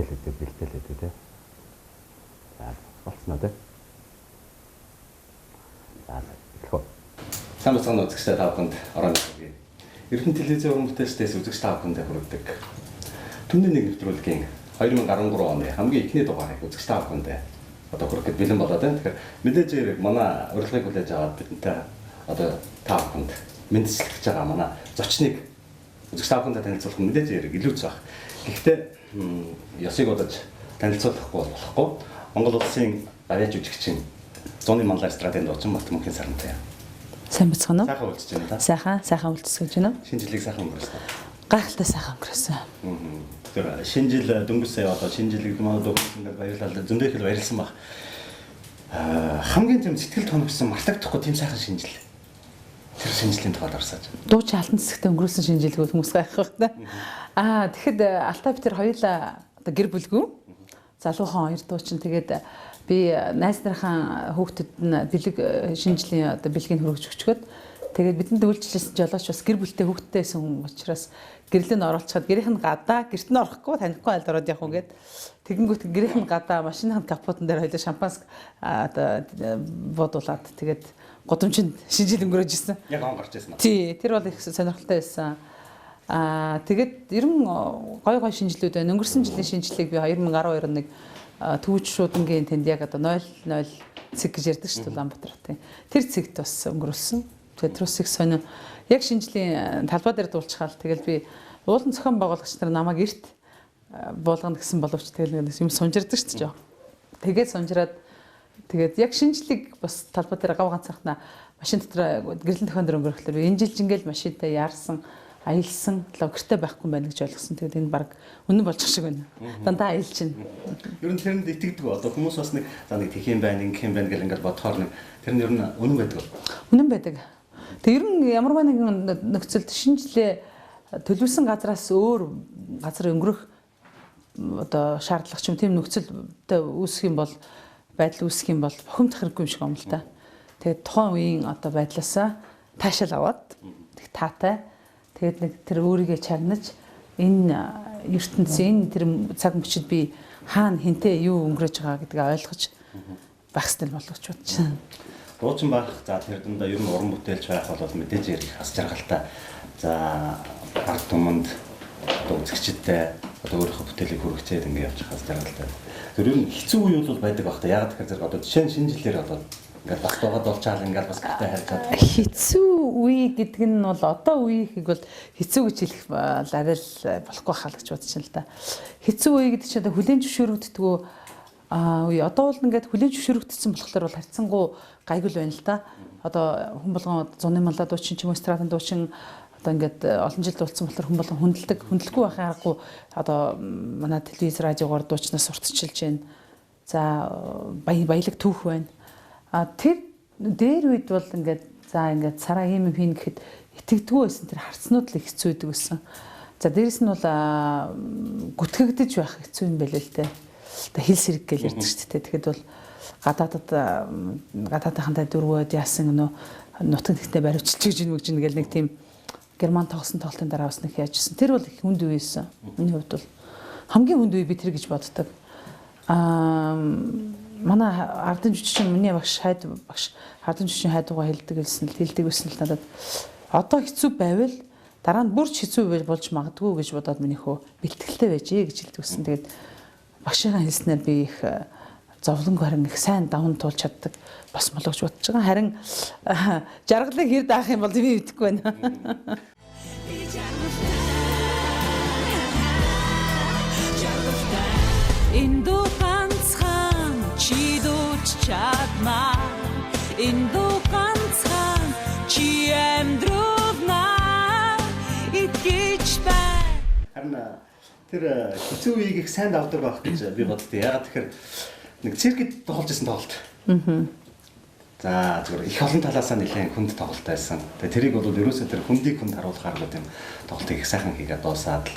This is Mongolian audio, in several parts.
Бэлтэл гэдэг, бэлтэл гэдэг тий. За, болцсон уу тий? За, эхлэх үү. Сайн бацгаана үзэгчдээ, та бүхэнд орон нутгийн Эрдэнэ телевизийн уран бүтээлчдээс үзэгч та бүхэндээ хүргэдэг Түмний нэг нэвтрүүлгийн 2013 оны хамгийн эхний дугаарыг үзэгч та бүхэндээ одоо хүргэхэд бэлэн болоод байна. Тэгэхээр мэдээж хэрэг манай урилгыг хүлээж аваад бидэнтэй одоо та бүхэнд мэндчилж байгаа манай зочныг үзэгч та бүхэндээ танилцуулах нь мэдээж хэрэг илүү зах. Гэхдээ ёсыг удаж танилцуулахгүй болохгүй. Монгол улсын гавьяа жүжигчин, зуны манлай эстрадын дуучин Батмөнхийн Сарантай. Сайн бацгаана уу? Сайхан уулзж байна та. Сайхан, сайхан уулзсан гэж байна. Шинэ жилийг сайхан өнгөрөөсөн. Гайхалтай сайхан өнгөрөөсөн. Тэр шинэ жил дөнгөж сая одоо шинэ жилийг манай дөнгөж ингээд баярлалаа. Зөндөө их л баярлсан баг. Хамгийн тийм сэтгэл тоногсон, мартагдахгүй тийм сайхан шинэ жил. Тэр шинэ жилийн тухайд орсооч. Дуучин алтан зэсэгтэй өнгөрөөсөн шинэ жилгүй хүмүүс гайхах бах та. Тэгэхэд Алтай бид тэр хоёулаа одоо гэр бүлгүй. Залуухан хоёр дуучин, тэгээд би найз нарынхаа хүүхдэд нь бэлэг, шинэ жилийн одоо бэлгийг хүргэж өчгөөд, тэгээд бидэнд үйлчилсэн жолооч бас гэр бүлтэй хүүхэдтэй байсан хүн учраас гэрлэн оруулчихад гэрийнх нь гадаа, гэрт нь орохгүй, танихгүй айлд ороод явах уу гэд, тэгэнгүүт гэрийнх нь гадаа машиныхын капотон дээр хоёулаа шампанск одоо буудуулаад, тэгээд гудамжинд шинэ жил өнгөрөөж исэн. Яг он гарч ирсэн. Тий, тэр бол их сонирхолтой байсан. Тэгээд ер нь гой гой шинэ жилүүд байна. Өнгөрсөн жилийн шинэ жилийг би 2012 нэг Төвч шуудангийн тэнд яг одоо 00 цэг гэж ярьдаг шүү дээ, Улаанбаатар хотын. Тэр цэгт бас өнгөрүүлсэн. Тэгээд тэр бас их сонин. Яг шинэ жилийн талбай дээр дуулчихаал, тэгэл би уулын зохион байгуулагч нар намайг эрт буулгана гэсэн боловч тэгэл нэг юм сунжирдаг шүү дээ. Тэгээд сунжираад, тэгээд яг шинэ жилийг бас талбай дээр гав ганцаархнаа машин дотор гэрлэн төхөн дээр өнгөрөхлөөр би энэ жил жингээл машинтай яарсан, аялсан, гэрте байхгүй юм байна гэж ойлгосон. Тэгээд энэ баг үнэн болж шиг байна. Дандаа аялж байна. Ер нь тэрэнд итгэдэг. Одоо хүмүүс бас нэг за нэг тэх юм байна, ингэх юм байна гэл ингээд бодохоор нэг тэр нь ер нь үнэн байдаг. Үнэн байдаг. Тэг ер нь ямарваа нэгэн нөхцөлд шинэ жилээ төлөвлөсөн газраас өөр газар өнгөрөх одоо шаардлага ч юм, тийм нөхцөлтэй үүсэх юм бол, байдал үүсэх юм бол бухимдах хэрэггүй юм шиг юм л та. Тэгээд тухайн үеийн одоо байдлаасаа таашаал аваад тэг таатай. Тэгээд нэг тэр өөрийгөө чагнаж, энэ ертөнц, энэ тэр цаг мөчид би хаана хинтээ юу өнгөрөөж байгаа гэдгээ ойлгож байх хэрэгтэй боловч бодож байна. Дуучин байх, за тэр дундаа ер нь уран бүтээлч байх бол мэдээж хэрэг хас жаргалтай. За, ард түмэнд, одоо үзэгчдтэй одоо өөрийнхөө бүтээлийг хүргэчээд ингэ явчих хас жаргалтай. Тэр ер нь хэцүү үе бол байдаг бах та. Яг тэгэхээр зэрэг одоо жишээ нь шинэ жилээр одоо ингээд бас дуугаад болчаал ингээд бас гэртээ харьцаад. Хэцүү үе гэдэг нь бол одоо үеийг бол хэцүү гэж хэлэх арай л болохгүй хаа гэж бодож байна л да. Хэцүү үе гэдэг чинь одоо хүлээн зөвшөөрөгддгүү үе. Одоо бол ингээд хүлээн зөвшөөрөгдсөн болохоор бол харьцангуй гайгүй л байна л да. Одоо хүн болгон зуны малаа дуучин ч юм уу, эстрадын дуучин одоо ингээд олон жил дуулсан болохоор хүн болгон хүндэлдэг. Хүндлэхгүй байхын аргагүй одоо манай телевиз, радиогоор дуучнаас сурталчилж байна. За, баялаг түүх байна. Тэр дээр үед бол ингээд за ингээд сараа ийм юм хийн гэхэд итгэдэггүй байсан, тэр харцнууд л их хэцүү байдаг байсан. За, дээрэс нь бол гүтгэгдэж байх хэцүү юм байл л дээ. Одоо хил сэрэг гэж ярьдаг шүү дээ. Тэгэхэд бол гадаадад гадаадынхантай дөрвөөд яасан нөө нутаг нэгтээ баривчилж гэж нүгж гэл нэг тийм герман тоглосон тоглолтын дараа бас нэг яажсэн. Тэр бол их хүнд үе байсан. Миний хувьд бол хамгийн хүнд үе би тэр гэж боддог. Манай ардын жүжигчин, миний багш хайд багш, ардын жүжигчин хайдугаа хэлдэг хэлсэн л хэлдэг байсан л надад одоо хэцүү байвал дараа нь бүр ч хэцүү болж магадгүй гэж бодоод миний хөө бэлтгэлтэй байжээ гэж хэлдэг байсан. Тэгээд багшийн хэлснээр би их зовлонг харин их сайн даван туулж чаддаг бас молоо гэж бодож байгаа. Харин жаргалыг хэр даах юм бол би мэдэхгүй байна. Энэ дуу ганцхан чи дууч чаднаа. Энэ дуу ганцхан чи амьдруулнаа. Итгэж бай. Харин тэр хэцүү үеийг их сайн давдаг байх гэж би боддоо. Ягаад тэгэхээр нэг циркэд тоглож исэн тоглолт. За, зүгээр их олон талаасаа нэлээд хүнд тоглолт байсан. Тэгээ тэрийг бол ерөөсөө тэр хүндийг хүнд харуулахаар л тийм тоглолтыг их сайхан хийгээд дуусаад л.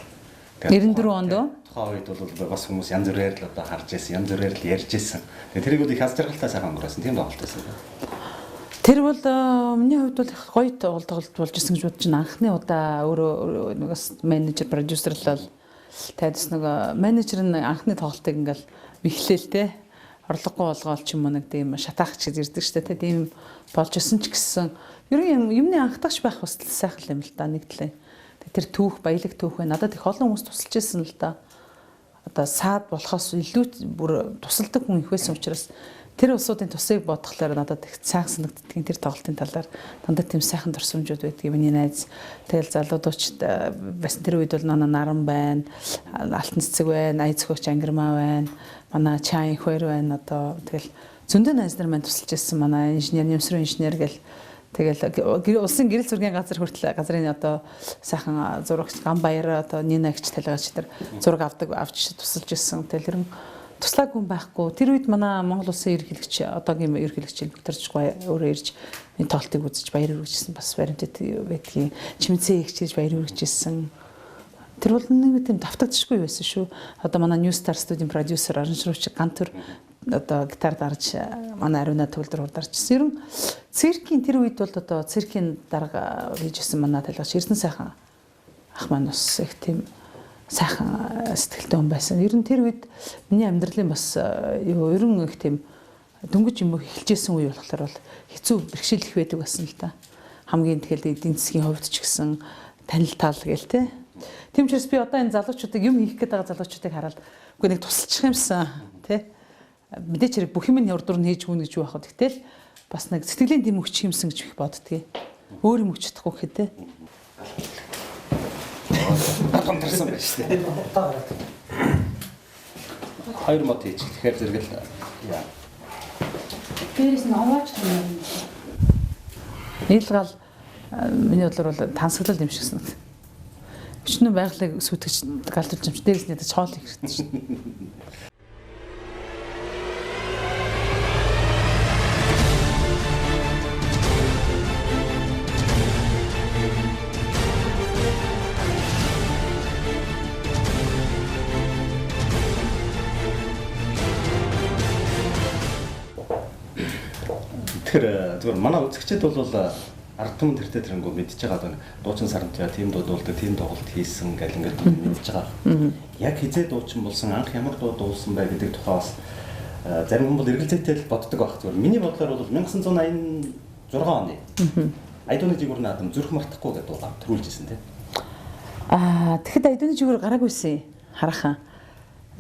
94 онд уу? Тухайн үед бол бас хүмүүс янз бүрээр л одоо харж байсан, янз бүрээр л ярьж байсан. Тэгээ тэрийг бол их аз жаргалтай сайхан өнгөрөөсөн тийм тоглолт байсан. Тэр бол миний хувьд бол их гоё тоглолт болж исэн гэж бодож байна. Анхны удаа өөрөө нэгээс менежер, продюсер л бол Тэгээд бас нэг менежер нь анхны тоглолтыг ингээл мэхлээл те. Орлогогүй болгоол ч юм уу нэг тийм шатаах ч гэж ирдэг штэ те. Тийм болж исэн ч гэсэн ер нь юмны анхдагч байх бас сайхан юм л да нэг талаа. Тэр түүх, баялаг түүх байна. Надад их олон хүмүүс тусалж исэн л да. Одоо саад болохоос илүү бүр тусалдаг хүн их байсан учраас тэр улсуудын тусыг бодохлоор надад их сайхан санагддгийн тэр тоглолтын талаар дандаа тийм сайхан дурсамжууд байдгийг миний найз тэгэл залуудууч байсан тэр үед бол манай Наран байна, Алтан цэцэг байна, Ая зөхөөч Ангирмаа байна, манай Чайн хөр байна. Одоо тэгэл зөндөө найз нар маань тусалж ирсэн. Манай инженер, нэмсрүү инженер гэл тэгэл улсын гэрэл зургийн газар хүртэл газрын одоо сайхан зурагч Гамбаяр одоо Нина гिच талгаач тэр зураг авдаг авч тусалж ирсэн. Тэгэл ер нь туслаагүй хүн байхгүй. Тэр үед манай Монгол улсын ерөнхийлөгч одоогийн ерөнхийлөгч Виктор Жгуй өөрөө ирж энэ тоглолтыг үзэж баяр хүргэжсэн. Бас баримтат байдгийн Чимцээ их чирж баяр хүргэжсэн. Тэр бол нэг тийм давтагдчихгүй байсан шүү. Одоо манай New Star студийн продюсер аранжировч Гантүр одоо гитар дарж манай Ариуна төгөлдөр хурдарчсан. Ер нь циркийн тэр үед бол одоо циркийн дарга хийжсэн манай талгаач Эрдэнэ сайхан ах маань бас их тийм сайхан сэтгэлтэй хүн байсан. Ер нь тэр үед миний амьдралын бас юу ер нь их тийм дөнгөж юм эхэлжсэн үе болохоор бол хэцүү бэрхшээл их байдаг байсан л да. Хамгийн тэгэл эдийн засгийн хувьд ч гэсэн танил тал гээл те. Тийм учраас би одоо энэ залуучуудыг юм хийх гээд байгаа залуучуудыг хараад үгүй нэг тусалчих юмсан те. Мэдээч хэрэг бүх юм нь урд нь хийж гүн гэж юу байх вэ? Гэтэл бас нэг сэтгэлийн дэм өгчих юмсан гэж их боддгийг. Өөр юм өгч чадахгүй гэхэд те. Гомдорсон байж тээ. Хоёр мод хийчих. Тэгэхээр зэрэг л яа. Дээрээс нь овооч юм. Нийлгал миний бодлоор бол тансаглал юм шиг санагд. Өчнөө байгалыг сүтгэж галзуулж юм чи дээрээс нь ядаж хоол их хэрэгтэй шин. Тэгэхээр зүгээр манай үзэгчид бол ард түмэн тэртээ тэрэнгүү мэдж байгаа одоо дуучин сарамтаа тийм дуудуулдаг, тийм тоглолт хийсэн гэл ингээд мэдж байгаа. Яг хизээ дуучин болсон, анх ямар дуу дуулсан бай гэдэг тухай бас зарим хүн бол эргэлзээтэй л боддог байх зүгээр. Миний бодлоор бол 1986 оны Айдууны жигүүр наадам зүрх мартахгүй гэдэг дуугаа төрүүлж ирсэн тийм. Аа тэгэхэд Айдууны жигүүр гараагүйсэн харахаа.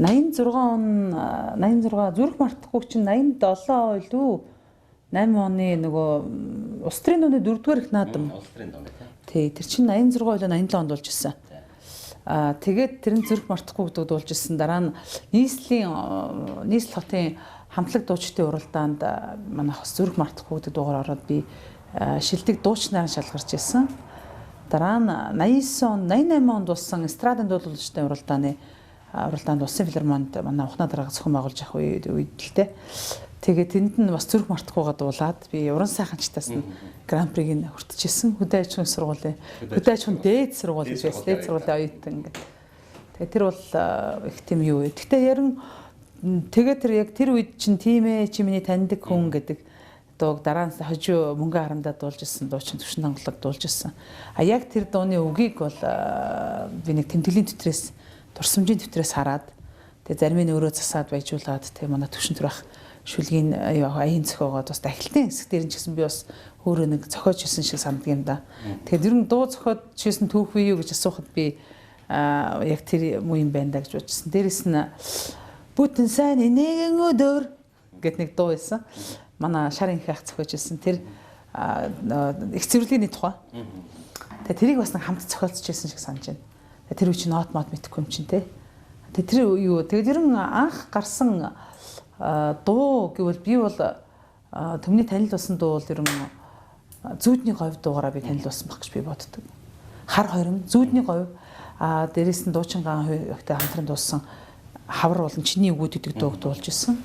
86 он 86 зүрх мартахгүй чинь 87 илүү 8 оны нөгөө улс төрийн дууны 4-р их наадам. Улс төрийн дууны тий. Тэр чинь 86 ойлоо 87 онд болж исэн. Аа тэгээд тэр нь зүрх мартахгүй гэдэг дуулж исэн. Дараа нь нийслэлийн нийслэл хотын хамтлаг дуучдын уралдаанд манай хос зүрх мартахгүй гэдэг дуугаар ороод би шилдэг дуучнаар шалгарч исэн. Дараа нь 89 он 88 онд болсон эстрадын дуулуулагчдын уралдааны уралдаанд улсын филармонд манай ухнаа дарга зохион байгуулж явах үед л те. Тэгээд тэнд нь бас зүрх мартахгүйгаа дуулаад би уран сайханчтаас нь гран-приг нь хүртчихсэн. Хөдөө аж ахуйн сургуулийн хөдөө аж ахуйн дээд сургууль гэж байсан. Дээд сургуулийн оюутан гэдэг. Тэгээд тэр бол их тийм юу вэ. Гэтэ ярин тэгээд тэр яг тэр үед чинь тийм чи миний таньдаг хүн гэдэг дууг дараа нь хожуу мөнгө харамдаа дуулж ирсэн дуу чинь Төвшин донголог дуулж ирсэн. А яг тэр дууны үгийг бол би нэг тэмдэглэлийн төтрөөс дурсамжийн төтрөөс хараад тэгээд зарим нь өөрөө засаад баяжуулаад тэгээд манай Төвшин төр ах шүлгийн аян зохиогоод бас дахилтын хэсэг дээр нь ч гэсэн би бас өөрөө нэг зохиож исэн шиг санддаг юм да. Тэгэхээр ер нь дуу зохиож исэн түүх үү юу гэж асуухад би яг тэр муу юм байна да гэж бодчихсон. Дээрэс нь бүтэн сайн нэгэн өдөр гэт нэг дуу байсан. Манай шар инх ах зохиож исэн тэр их цэвэрлэгээний тухай. Тэгээ тэрийг бас нэг хамт зохиолцож исэн шиг санаж байна. Тэр үе чинь нот мот мэдэхгүй юм чинь те. Тэгээ тэр юу тэгээд ер нь анх гарсан дуу гэвэл би бол төмний танил болсон дуу бол ер нь зүүдний говь дуугаараа би танил болсон баг гэж би боддог. Хар хорим зүүдний говь а дээрэс нь дуучин ган хөвгтэй хамтран дуулсан хавар болон чиний үгүүд гэдэг дууг дуулж исэн.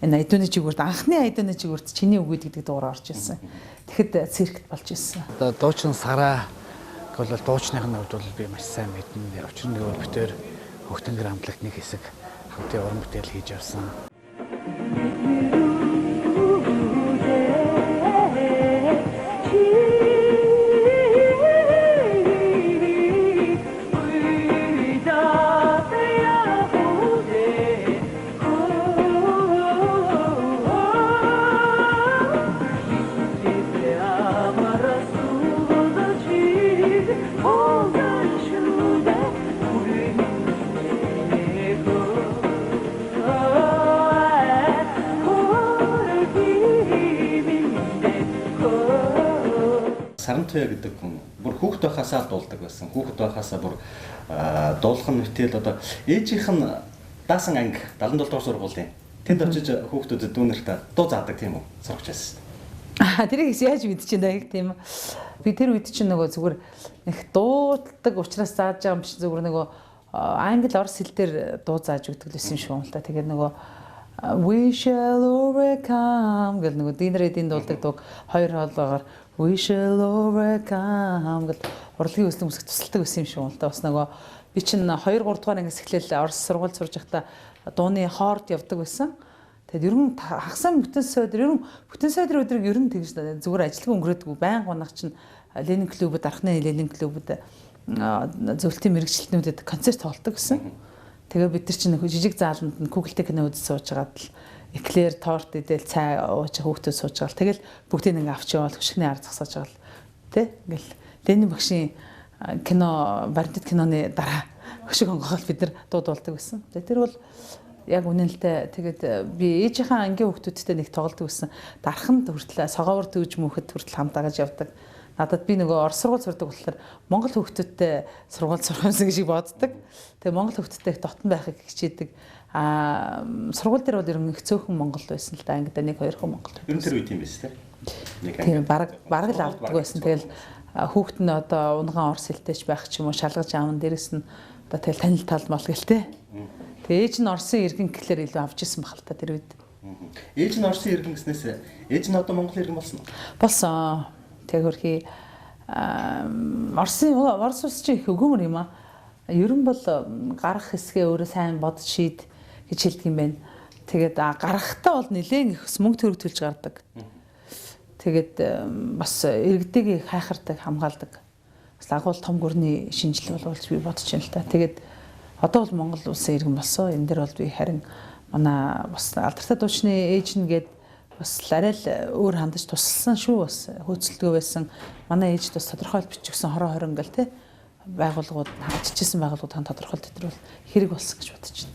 Энэ Айдууны жигүүрт анхны Айдууны жигүүрт чиний үгүүд гэдэг дуугаар орж исэн. Тэгэхэд циркт болж исэн. Одоо дуучин сараа бол дуучных нь хувьд бол би маш сайн мэднэ. Учир нь гэвэл бид тэр Хөхтөнгөр хамтлагт нэг хэсэг хамтын уран бүтээл хийж явсан. София гэдэг хүн бүр хүүхэд байхасаа л дуулдаг байсан. Хүүхэд байхасаа бүр дуулах нь мэтэл одоо ээжийнх нь даасан анги 77 дугаар сургуулийн тэнд очиж хүүхдүүдэд дүүнерт дуу заадаг тийм үү? Сурч байсан. Тэрийг яаж мэдчихэв даа яг тийм. Би тэр үед чинь нөгөө зүгээр их дуулдаг учраас зааж байгаа юм биш, зүгээр нөгөө англи орос хэл дээр дуу зааж өгдөг л байсан шүү юм л та. Тэгээд нөгөө We shall overcome гэл нөгөө Дин Редийн дуулдаг дууг хоёр хоолоогоор We shall overcome гэл урлагийн өслөн үсэх тусалдаг байсан юм шиг юм л та. Бас нөгөө би чинь 2 3 дугаар ангиас эхлээл орос сургууль сурж байхдаа дууны хоорд явдаг байсан. Тэгэд ер нь хагасаа бүтэн сойдор ер нь бүтэн сойдрын өдрийг ер нь тэгж зүгээр ажилгүй өнгөрөөдгүү. Баян гунах чинь Ленин клубуд, архны Ленин клубуд зөвлөлтийн мэрэгчлэтнүүдэд концерт тоглодог гэсэн. Тэгээ бид нар чинь жижиг зааланд нь Google кино үзэж сууж байгаад л эклер торт идэл цай ууж хүүхдүүд сууж байгаа л тэгэл бүгдийг ингээ авч яваал хөшигний ар зогсоож байгаа л тэ ингээл Ленин багшийн кино баримтат киноны дараа хөшиг онгоохол бид нар дуу дуулдаг байсан. Тэгээ тэр бол яг үнэн л дээ. Тэгээд би ээжийнхээ ангийн хүүхдүүдтэй нэг тоглодог байсан. Дарханд хүртэл согоовор төвж мөнхөд хүртэл хамт дагаж явдаг. Надад би нөгөө орос сургууль сурдаг болохоор монгол хүүхдүүдтэй сургууль сурах юмсан гэж боддог. Тэгээ монгол хүүхдүүдтэй их дотн байхыг хичээдэг. Аа сургууль дээр бол ер нь их цөөхөн монгол байсан л да. Ангидаа 1 2 хон монгол. Ер нь тэр үед тийм байсан тийм. Нэг анги. Бараг л авдаг байсан. Тэгэл хүүхд нь одоо унгаан орос хэлтэйч байх ч юм уу шалгаж аавн дээрэс нь одоо тэгэл танил тал мал гэлтэй. Тэгээ ээж нь Оросын иргэн гэхлээр илүү авч исэн бахал та тэр үед. Ээж нь Оросын иргэн гэснээс ээж нь одоо Монгол иргэн болсон уу? Болсон. Тэг хөрхи Оросын Орос улс чинь их өгөөмөр юм аа. Ер нь бол гарах хэсгээ өөрөө сайн бодож шийд гэж хэлдэг юм байна. Тэгээд гарахтаа бол нэлээд их мөнгө төгрөг төлж гардаг. Тэгээд бас иргэдийг хайхардаг, хамгаалдаг. Бас агуул том гүрний шинжил болов би бодож байна л та. Тэгээд одоо бол Монгол улсын иргэн болсон. Энэ дэр бол би харин манай бас алдартай дуучны ээж нь гээд бас арай л өөр хандаж тусалсан шүү, бас хөөцөлдгөө байсан. Манай ээж бас тодорхойлт бичигсэн хороо хорин гэл те байгууллагууд ажиллаж исэн байгууллагууд хан тодорхойлт тэр бол хэрэг болсон гэж бодож байна.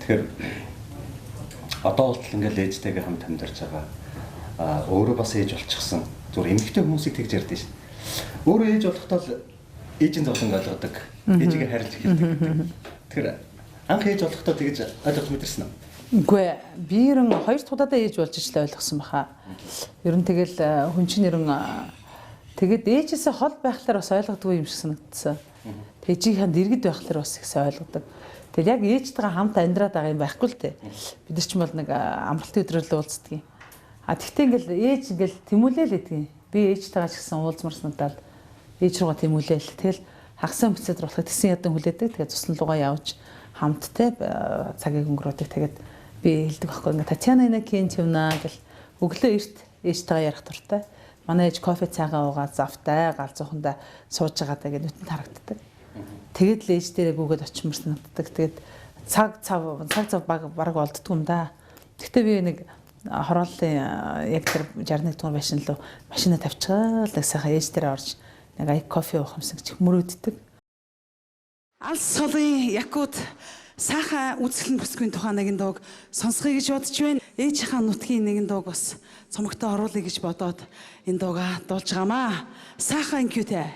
Тэгэхээр одоо болтол ингээл ээжтэйгээ хамт амьдарч байгаа. Аа өөрөө бас ээж болчихсон. Зүгээр эмэгтэй хүмүүсийг тэгж ярьдэн шин. Өөрөө ээж болохдоо л ээжийн зовлон ойлгодог. Ээжигээ хайрлаж эхэлдэг гэдэг. Тэгэхээр анх ээж болохдоо тэгж ойлгож мэдэрсэн үү? Үгүй ээ. Би ер нь хоёр дахь удаадаа ээж болж ижил ойлгосон баха. Ер нь тэгэл хүн чинь ер нь тэгээд ээжээсээ хол байхлаар бас ойлгодгүй юм шиг санагдсан. Тэг ээжийнхээ дэргэд байхлаар бас их сайн ойлгодог. Тэгэл яг ээжтэйгээ хамт амьдраад байгаа юм байхгүй л дээ. Бид нар ч юм бол нэг амралтын өдрөөр л уулздаг юм. А тэгтээ ингээл ээж ингээл тэмүүлээл идэгин. Би ээжтэйгээ ч гэсэн уулзмар санагдал ээж руугаа тэмүүлээл. Тэгэл хагасаа мөцөд болохыг тэсэн ядан хүлээдэг. Тэгээд цуслан руугаа явж хамт те цагийг өнгөрөөдөг. Тэгээд би хэлдэг байхгүй ингээ Татьяна Иннокентьевна гэл өглөө эрт ээжтэйгээ ярих дуртай. Манай ээж кофе цайгаа уугаад завтай галзуухандаа сууж байгаадаа гэж нүтэнд харагддаг. Тэгээд л ээж дээрээ гүгээд очимор санагддаг. Тэгээд цаг цав баг олддгүй юм да. Гэхдээ би нэг хорооллын яг тэр 61 дугаар машин руу машина тавьчихаал нэг сайхан ээж дээрээ орж нэг аяг кофе уух юмсан гэж мөрөөддөг. Алс солын Якут сайхан үзэсгэлэн бүсгүйн тухай нэгэн дууг сонсгоё гэж бодож байна. Ээжийнхаа нутгийн нэгэн дууг бас цомогтой оруулъя гэж бодоод энэ дуугаа дуулж байгаамаа. Сайхан инкютэй.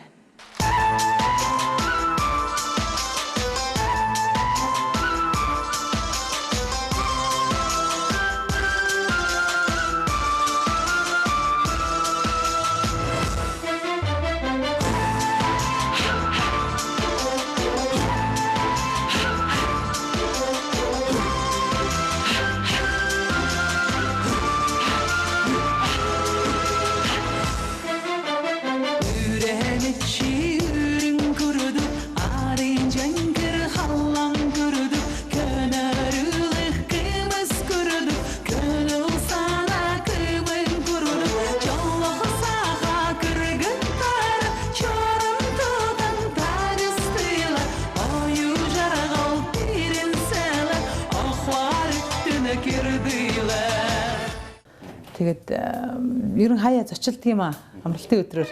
Тэгээд ер нь хаяа зочилдог юм аа амралтын өдрөөр.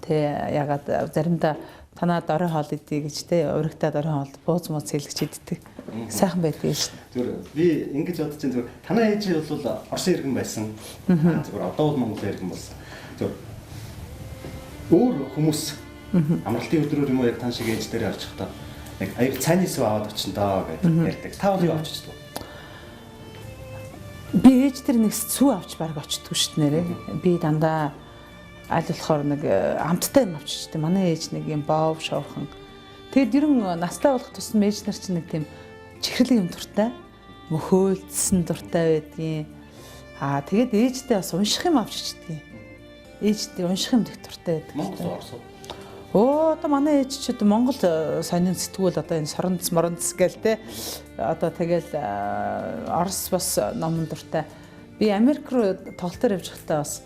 Тэ ягаад заримдаа танаад орой хоол идэ гэж тэ урагтаад орой хоол бууз мууз хэлгэж иддэг. Сайхан байдаг юм шин. Зүгээр би ингэж бодож чинь зүгээр танаа ээж бол Оросын иргэн байсан. Зүгээр одоо бол Монгол иргэн болсон. Зөв. Өөр хүмүүс амралтын өдрөөр юм уу яг тань шиг ээж дээр очихдоо нэг аяг цайны сүү аваад очно доо гэж ярьдаг. Та бол юу авч очдог? Би ээж дээр нэг сүү авч бараг очдгүй шүү дээ нэрээ. Би дандаа аль болохоор нэг амттай юм авч очдог. Манай ээж нэг юм боов шовхон. Тэгээд ер нь настай болох тусам ээж нар чинь нэг тийм чихэрлэг юм дуртай, мөхөөлдсөн дуртай байдгийн. Аа тэгээд ээжтэй бас унших юм авч очдгийн. Ээжтэй унших юм их дуртай байдаг. Монгол Орос уу? Өө одоо манай ээж ч одоо Монгол сонин сэтгүүл одоо энэ соронц моронц гээл те. Одоо тэгэл Орос бас номон дуртай. Би Америк руу тоглолтоор явж байхдаа бас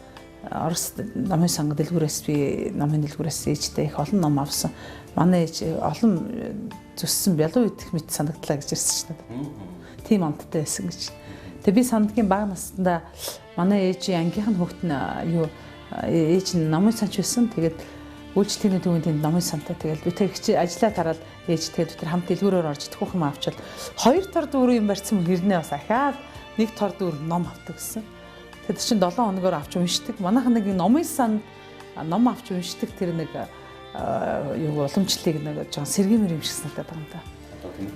Орос номын санга дэлгүүрээс би номын дэлгүүрээс ээжтэй их олон ном авсан. Манай ээж олон зүссэн бялуу идэх мэт санагдлаа гэж ирсэн чинь надад. Тийм амттай байсан гэж. Тэгээ би сандгийн бага наснда манай ээжийн ангийнх нь хүүхэд нь юу ээж нь номын санч байсан. Тэгээд үйлчлэгийн төвийн тэнд номын сантай тэгэл би тэр хичээ ажиллаа тараал ээж тэгэл бид тэр хамт дэлгүүрээр орж төхөх юм авчвал хоёр тор дүүрэн юм барьсан хэрнээ бас ахаад нэг тор дүүр ном авдаг гэсэн. Тэр чинь 7 хоногоор авч уншдаг. Манайхан нэг номын санд ном авч уншдаг тэр нэг юу уламжлалыг нэг жоон сэргиймэр юм шиг санагдаад байгаа юм да.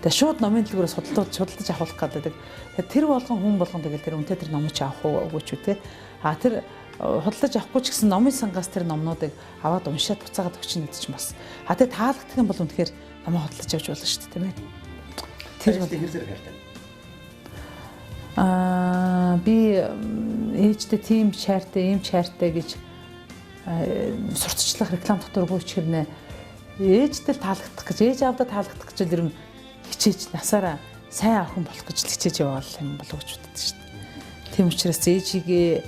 Тэгээ шууд номын дэлгүүрээс худалдаж авах гэдэг. Тэгээ тэр болгон хүн болгон тэгэл тэр үнэтэй тэр номыг чи авах уу үгүй ч үү те. А тэр худалдаж авахгүй ч гэсэн номын сангаас тэр номнуудыг аваад уншаад буцаагаад өгч нэг чинь бас. А тэгээ таалагдах юм бол үнэхээр номоо худалдаж авч болно шүү дээ, тийм ээ. Тэр бол хэр зэрэг хайртай. Аа би ээжтэй тийм шаартай, ийм шаартай гэж сурталчлах реклам доторгүй ч хэрнээ ээжтэй таалагдах гэж, ээж аавдаа таалагдах гэж л ер нь хичээж насаараа сайн охин болох гэж л хичээж яваал юм болов гэж боддог шүү дээ. Тийм учраас ээжигээ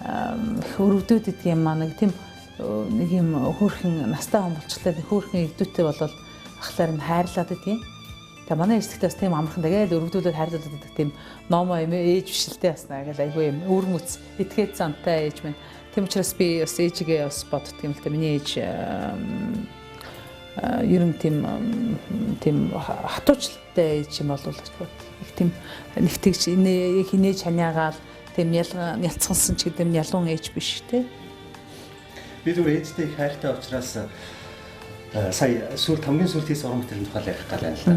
их өрөвдөөд идэг юм аа нэг тийм нэг юм хөөрхөн настай хүн болчлаа хөөрхөн эгдүүтэй болол ахлаар нь хайрлаад идэг юм. Тэгээ манай ээжтэй бас тийм амархан тэгэл өрөвдүүлээд хайрлаад идэг тийм номоо юм ээж биш л дээ бас ингээл айгүй юм өвөрмөц итгээд зантай ээж минь. Тийм учраас би бас ээжигээ бас боддөг юм л дээ. Миний ээж ер нь тийм хатуучлалтай ээж юм болов гэж бод. Их тийм нэг тэгж инээж ханиагаал тийм ялцгансан ч гэдэг юм ялуун ээж биш те. Би зүгээр ээжтэй их хайртай учраас сая сүүлд хамгийн сүүлд хийсэн уран бүтээлийн тухай ярих гал байна л да.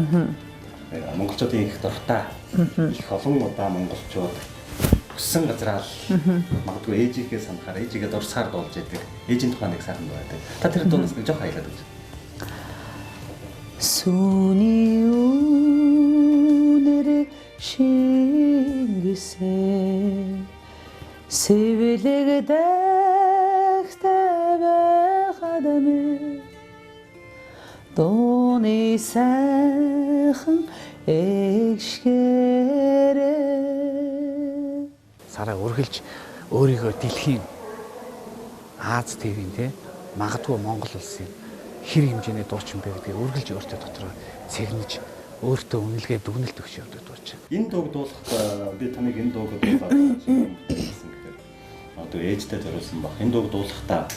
Монголчуудын их дуртай. Их олон удаа монголчууд хүссэн газраа л магадгүй ээжийнхээ санахаар ээжигээ дурсахаар дуулж яадаг. Ээжийн тухай нэг сайхан дуу байдаг. Та тэр дуунаас нэг жоох аялаад өгч. Сүний үнэр шингэсэн сэвлэг дэгтэй байхад минь дууны сайхан эгшгэрээ. Сараа үргэлж өөрийгөө дэлхийн Аз ТV-ийн те магадгүй Монгол улсын хэр хэмжээний дуучин бэ гэдгийг үргэлж өөртөө дотроо цэгнэж өөртөө үнэлгээ дүгнэлт өгч явдаг дуучин. Энэ дууг дуулахдаа би таныг энэ дууг дуулаад гэсэн гэхээр одоо ээжтэй зориулсан баг. Энэ дууг дуулахдаа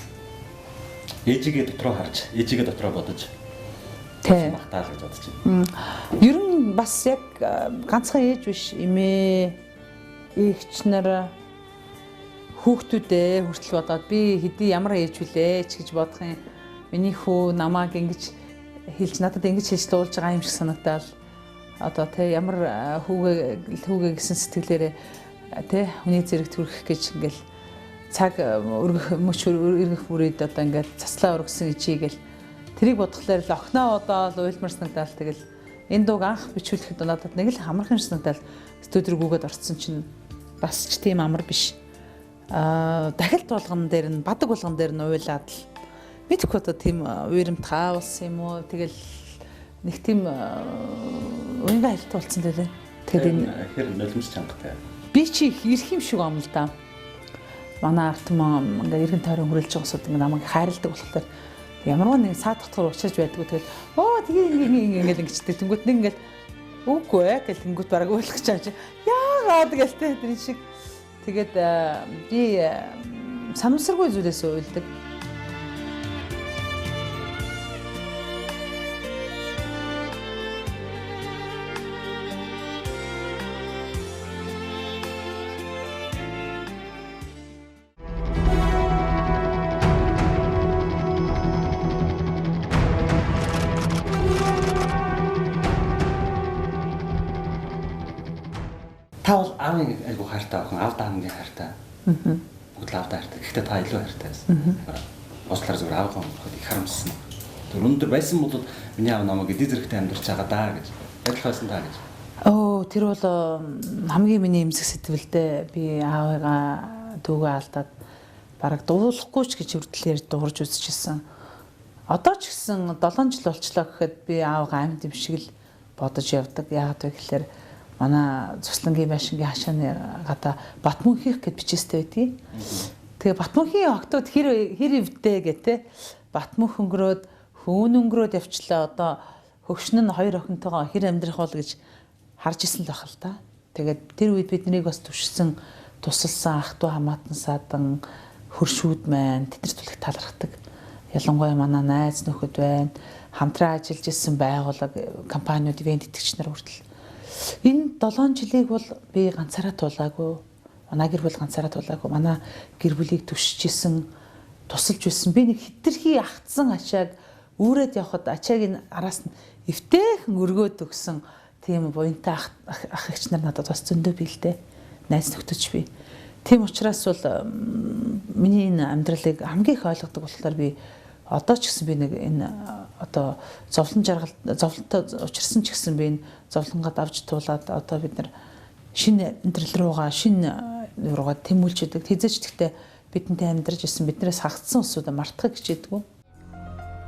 ээжигээ дотроо харж, ээжигээ дотроо бодож магтаал гэж бодож байна. Ер нь бас яг ганцхан ээж биш, эмээ, эгч нар хүүхдүүдээ хүртэл бодоод би хэдий ямар ээж вүлээ ч гэж бодох юм. Миний хүү намайг ингэж хэлж надад ингэж хэлж дуулж байгаа юм шиг санагдаал. Одоо тэ ямар хүүгээ гэсэн сэтгэлээрээ тэ хүний зэрэг төрөх гэж ингээл цаг өргөх мөч өргөх бүрээд одоо ингээл цаслаа өргөсөн ичээгээл тэрийг бодглохлоор л охиноо бодоол уйлмар санагдаал. Тэгэл энэ дууг анх бичүүлэхэд надад нэг л амархан санагдаал студи рүү гүгээд орцсон чинь бас ч тийм амар биш. Аа дахилт болгон дээр нь бадаг болгон дээр нь уйлаад л мэдхгүй одоо тийм уйрамтгаа болсон юм уу. Тэгэл нэг тийм уянга хайлт болсон лээ. Тэгэхээр энэ хэр нулимс чангатай. Би чи ирэх юм шиг юм л да. Манай ард түмэн ингээ эргэн тойрон хүрэлж байгаа усуд ингээ намайг хайрладаг болохоор ямарваа нэг саад дотор учирч байдгүй. Тэгэл оо тэгээ ингээ ингээ ингээ ингэчтэй. Тэнгүүт нэг ингээл үгүй ээ гэл тэнгүүт бараг уйлах гэж байгаа чи. Яагаад гээл те тэр шиг. Тэгээд би санамсаргүй зүйлээс уйлдаг. Та бол аавын айгу хайртай охин, аавдаа хамгийн хайртай. Бүгд л аавдаа хайртай. Гэхдээ та илүү хайртай байсан. Уучлаарай, зүгээр аавгаа өнөхөд их харамссан. Тэр өндөр байсан бол миний аав намайг эдийн зэрэгтэй амьдарч байгаа даа гэж. Адилхан байсан даа гэж. Оо, тэр бол хамгийн миний эмзэг сэтгэлдээ би аавыгаа дүүгээ алдаад бараг дуулахгүй ч гэж хүртлээр дуурж үзчихсэн. Одоо ч гэсэн 7 жил болчлоо гэхэд би аавыгаа амьд юм шиг л бодож явдаг. Яагаад вэ гэхээр манай цуслангийн байшингийн хашааны гадаа Батмөнхийнх гэд бичээстэй байдгийг. Тэгээ Батмөнхийн октод хэр хэр ивдэ гэ тэ. Батмөнх өнгөрөөд, хөөн өнгөрөөд явчлаа. Одоо хөгшин нь хоёр охинтойгоо хэр амьдрах бол гэж харж исэн л байх л та. Тэгээд тэр үед биднийг бас түшсэн, тусалсан ах トゥ хамаатан саадан хөршүүд маань тэд нар түлх талархдаг. Ялангуяа манай найз нөхөд байна. Хамтран ажиллаж исэн байгууллага, компаниуд, ивент итгэгч нар хүртэл. Энэ 7 жилийг бол би ганцаараа тулаагүй. Манай гэр бүл ганцаараа тулаагүй. Манай гэр бүлийг түшиж исэн, тусалж байсан. Би нэг хитрхи ахцсан ачааг үүрээд явхад ачааг нь араас нь эвтэйхэн өргөөд өгсөн тийм буянтай ах ах эгч нар надад бас зөндөө бий л дээ. Найз нөхдөж би. Тийм учраас бол миний энэ амьдралыг хамгийн их ойлгодог болохоор би одоо ч гэсэн би нэг энэ одоо зовлон жаргал зовлонтой учирсан ч гэсэн би энэ зовлонгод авч туулаад одоо бид нар шинэ амьдрал руугаа, шинэ руугаа тэмүүлж идэг. Хизээч тэгтээ бидэнтэй амьдарч исэн, биднээс хагцсан улсуудаа мартахыг хичээдэггүй.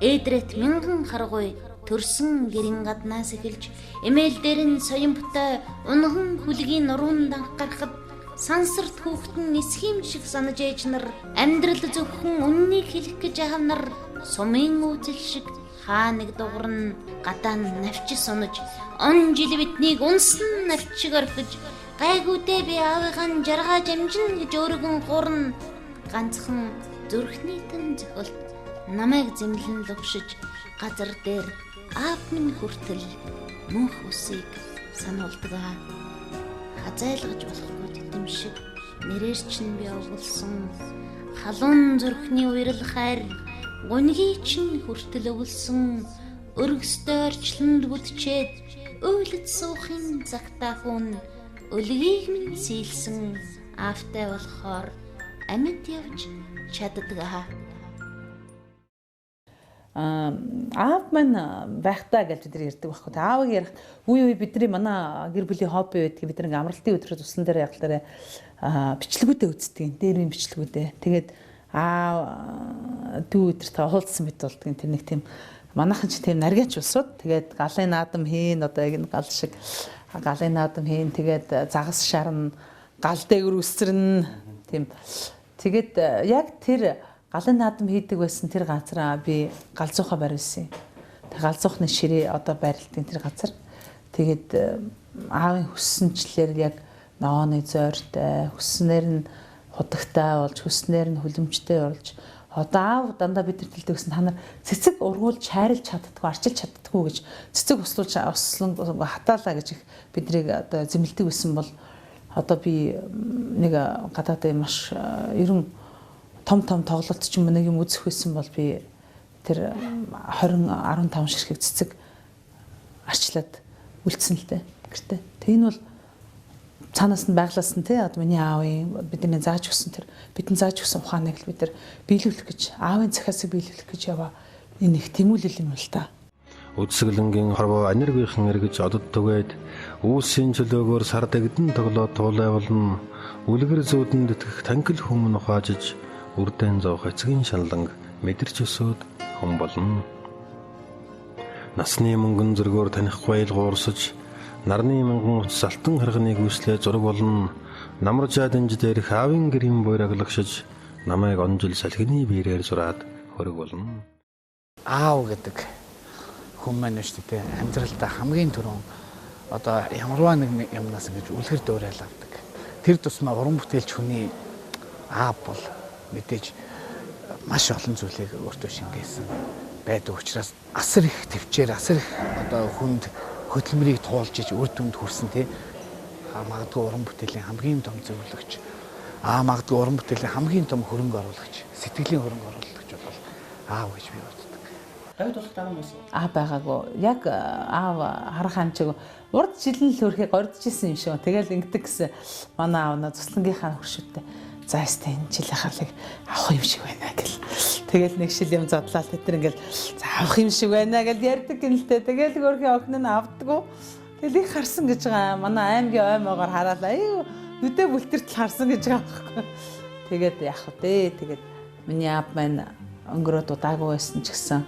Ээдрет мянган харгуй төрсөн гэрэн гаднаас эхэлж эмээл дээр нь соён бүтэй унган хүлгийн нуруун данх гарахад сансарт хүүхдэн нисхийн шиг санаж ээж нар амьдрал зөвхөн үннийг хэлэх гэж аав нар сумын үүзэл шиг хаа нэг дугарн гадаа навчис унаж он жил биднийг унсан навчиг орхиж гайгүйдээ би аавыгаа нь жаргааж амжина гэж өөргөн гурна ганцхан зүрхний тэн зохилт намайг зэмлэн лувшиж газар дээр аав минь хүртэл мөнх усыг сануулдаг. Хазайлгаж болохгүй тэтэм шиг нэрээр чинь би овголсон халуун зүрхний уярл хайр гуньгийн чинь хүртэл өвлсөн өргөстэй орчлонд бүдчээд уйлд суухын цагтаа хүн өлгийг минь сийлсэн аавтай болохоор амьд явж чаддаг. Аав маань байхдаа гэж бид нар ярьдаг байхгүй. Аавыг ярих үе үе бидний манай гэр бүлийн хобби байдгийг бид нар ингээм амралтын өдрөд туслан дээр яг дээр бичлэгүүдээ үздэг. Дээрийн бичлэгүүдээ. Тэгээд аав дүү өдр та уулзсан мэт болдгийн тэр нэг тийм манайхан ч тийм наргиач улсууд. Тэгээд галын наадам хийн, одоо яг энэ гал шиг галын наадам хийн. Тэгээд загас шарна, гал дээгүр үсэрнэ. Тийм. Тэгээд яг тэр галын наадам хийдэг байсан тэр газараа би галзуухаа бариулсан. Тэр галзуухны ширээ одоо байралтын тэр газар. Тэгээд аавын хүссэнчлэр яг ногооны зойртой, хүсснээр нь худагтай болж, хүссэнээр нь хүлэмжтэй болж, одоо аав дандаа бид нар хэлдэг гэсэн, та нар цэцэг ургуулж хайрлж чаддаггүй, арчилж чаддаггүй гэж, цэцэг услуулж услан хатаалаа гэж их биднийг одоо зэмлдэг байсан бол одоо би нэг гадаадын маш ерөн том том тоглолт ч юм уу нэг юм үзэх байсан бол би тэр 20 15 ширхэг цэцэг арчлаад үлдсэн л дээ гэртээ. Тэг энэ бол цаанаас нь байглаас нь тий одоо миний аавын бидний зааж өгсөн тэр бидний зааж өгсөн ухааныг л бид нар биелүүлэх гэж, аавын захиасыг биелүүлэх гэж яваа энэ их тэмүүлэл юм л та. Үдсгэлэнгийн хорвоо аниргийнхэн эргэж одод түгээд үүсийн чөлөөгөөр сар дэгдэн тоглоод туулай болно. Үлгэр зүүдэнд итгэх танхил хүмүүн ухаажиж үрдэн зовх эцгийн шалланг мэдэрч өсөөд хүн болно. Насны мөнгөн зөргөөр танихгүй аялгуурсаж нарны мянган уц алтан харганыг үүслээ зураг болно. Намаржаа дэнж дээрх аавын гэрийн буйраглагшиж намайг он жил салхины биерээр зураад хөрөг болно. Аав гэдэг хүн маань шүү дээ, амьдралдаа хамгийн түрүүн одоо ямарваа нэг юмнаас ингэж үлгэр дуурайл авдаг. Тэр тусмаа уран бүтээлч хүний аав бол мэдээж маш олон зүйлийг өөртөө шингээсэн байдаг учраас асар их төвчээр, асар их одоо хүнд хөдөлмөрийг туулж иж үр дүнд хүрсэн тий. Магадгүй уран бүтээлийн хамгийн том зөвлөгч, магадгүй уран бүтээлийн хамгийн том хөрөнгө оруулагч, сэтгэлийн хөрөнгө оруулагч бол аав гэж би боддог. Гавь тулах дараа байсан. Аа байгаагүй. Яг аав харах амжаагүй. Урд жил нь л хөрхий гордчихсэн юм шиг. Тэгэл ингэдэг гэсэн. Манай аав на цуслангийнхаа хөршүүдтэй. За ястай энэ жил харлыг авах юм шиг байна гэл. Тэгэл нэг шил юм задлаа тэд нар ингээл за авах юм шиг байна гэл ярьдаг гинэлтэй. Тэгэл хөрхий охин нь авдаггүй. Тэгэл их харсан гэж байгаа. Манай аймгийн ой могоор хараал аюу нүдэ бүлтэртэл харсан гэж байгаа байхгүй. Тэгээд яах вэ? Тэгээд миний аав маань өнгөрөөд удаагүй байсан ч гэсэн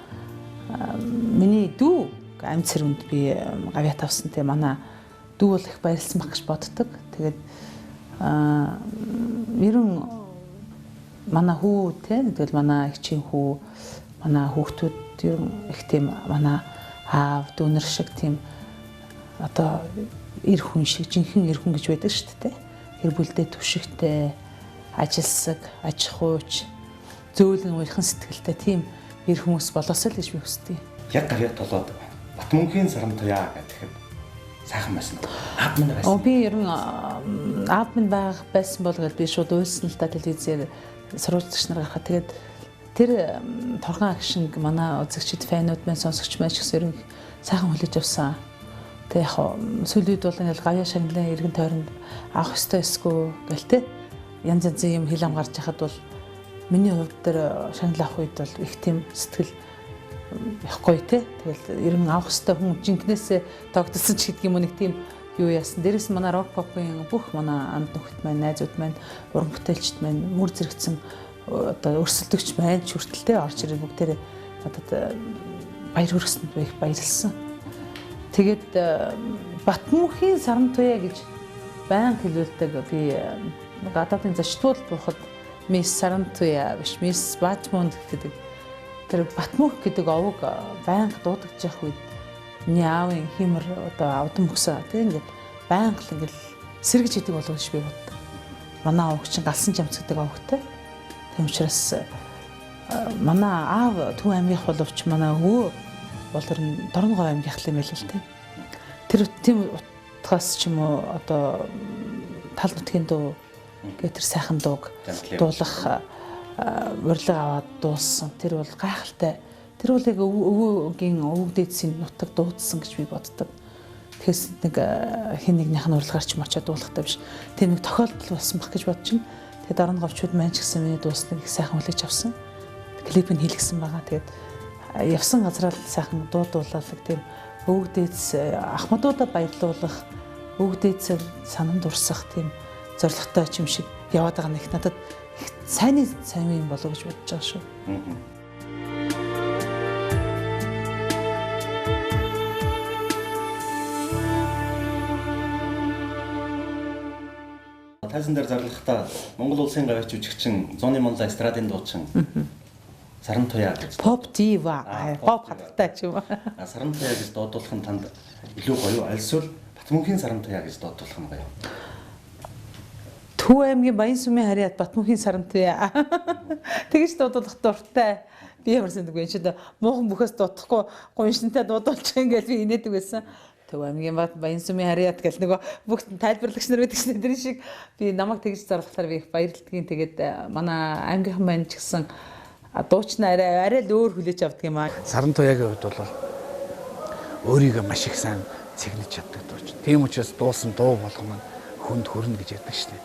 миний дүү амьд сэрүнд би гавьяат авсан те манай дүү бол их баярлсан баг гэж боддог. Тэгээд ер нь манай хүү те тэгэл манай эгчийн хүү манай хүүхдүүд ер нь их тийм манай аав дүүнер шиг тийм одоо эр хүн шиг жинхэнэ эр хүн гэж байдаг шүү дээ. Гэр бүлдээ түшигтэй, ажилсаг, аж ахуйч, зөөлөн уярхан сэтгэлтэй тийм эр хүмүүс болоосой л гэж би хүсдэг. Яг гавьяат толоод Батмөнхийн саран туяа гэхэд сайхан байсан. Аав минь байсан. Би ер нь аав минь байх байсан бол гэж би шууд уйлсан л та телевизээр сурвалжлагч нар гарахад тэгээд тэр торгон агшинг манай үзэгчид файнууд маань сонсогч маань ч гэсэн ер нь сайхан хүлээж авсан. Тэг яг сүүлийн үед бол ингээл гавьяа шагналын эргэн тойронд авах ёстой эсгүй гэл те янз янзын юм хил ам гарч яхад бол миний хувьд тэр шагнал авах үед бол их тийм сэтгэл явахгүй те. Тэгэл ер нь авах ёстой хүн жинкнээсээ тогтсон ч гэдэг юм уу нэг тийм юу яасан. Дээрээс нь манай рок попын бүх манай анд нөхөд маань, найзууд маань, уран бүтээлчд маань мөр зэрэгцэн одоо өрсөлдөгч маань ч хүртэл те орж ирээд бүгдээрээ надад баяр хүргэсэнд их баярлсан. Тэгээд Батмөнхийн саран туяа гэж баян хэлүүлдэг би гадаадын зочдуул буухад Мисс Сарантуя биш Мисс Батмөн гэдэг тэр Батмөнх гэдэг овог байнга дуудагдж явах үед миний аавын хиймэр одоо авдан мөксөө тийм ингээд байнга л ингээд сэргэж идэг болов гэж би боддог. Манай овог чинь галсан жамц гэдэг овогтой. Тийм учраас манай аав Төв аймгийнх боловч манай өвөө бол ер нь Дорногов аймгийнх юм байл л тийм. Тэр тийм утгаас ч юм уу одоо тал нутгийн дуу гэх тэр сайхан дууг дуулах урилга аваад дуулсан. Тэр бол гайхалтай. Тэр бол яг өвөөгийн өвөг дээдсийн нутаг дуудсан гэж би боддог. Тэгэхээс нэг хин нэгнийх нь урилгаар ч юм очиад дуулахтай биш. Тийм нэг тохиолдол болсон баг гэж бодож байна. Тэгээд дорн говчууд маань ч гэсэн миний дуусныг их сайхан хүлээж авсан. Клип нь хийлгсэн байгаа. Тэгээд явсан газраа л сайхан дуудуулаад тийм өвөг дээдс ахмадуудаа баярлуулах, өвөг дээдсээр санам дурсах тийм зоригтой юм шиг яваад байгаа нэг надад их сайнны сайн юм болов гэж бодож байгаа шүү. Тайзан дээр зарлахдаа Монгол улсын гавьяач жүжигчин, зуны Монлаа эстрадын дуучин Саран туяа гэж. Pop diva. Pop хатагтай ч юм уу. Саран туяа гэж дуудуулах нь танд илүү гоё альсвал Батмөнхийн саран туяа гэж дуудуулах нь гоё. Төв аймгийн Баян сүмийн харьяат Батмөнхийн саран туяа. Тэгэж дуудуулах дуртай. Би ямар сэндэг вэ? Чи муухан бүхээс дуудахгүй гуншинтай дуудуулчих ингээл би инээдэг байсан. Төв аймгийн Баян сүмийн харьяат гэл нөгөө бүх тайлбарлагч нар байдаг шнэ тэр шиг би намайг тэгж зарлахлаар би их баярлдгийн. Тэгээд манай аймгийнхан маань ч гэсэн дуучнаа арай л өөр хүлээж авдаг юм аа. Саран туяагийн хувьд бол өөрийгөө маш их сайн цэгнэж чаддаг дуучин. Тийм учраас дуусан дуу болгоно нь хүнд хүрнэ гэж ярьдаг шнэ.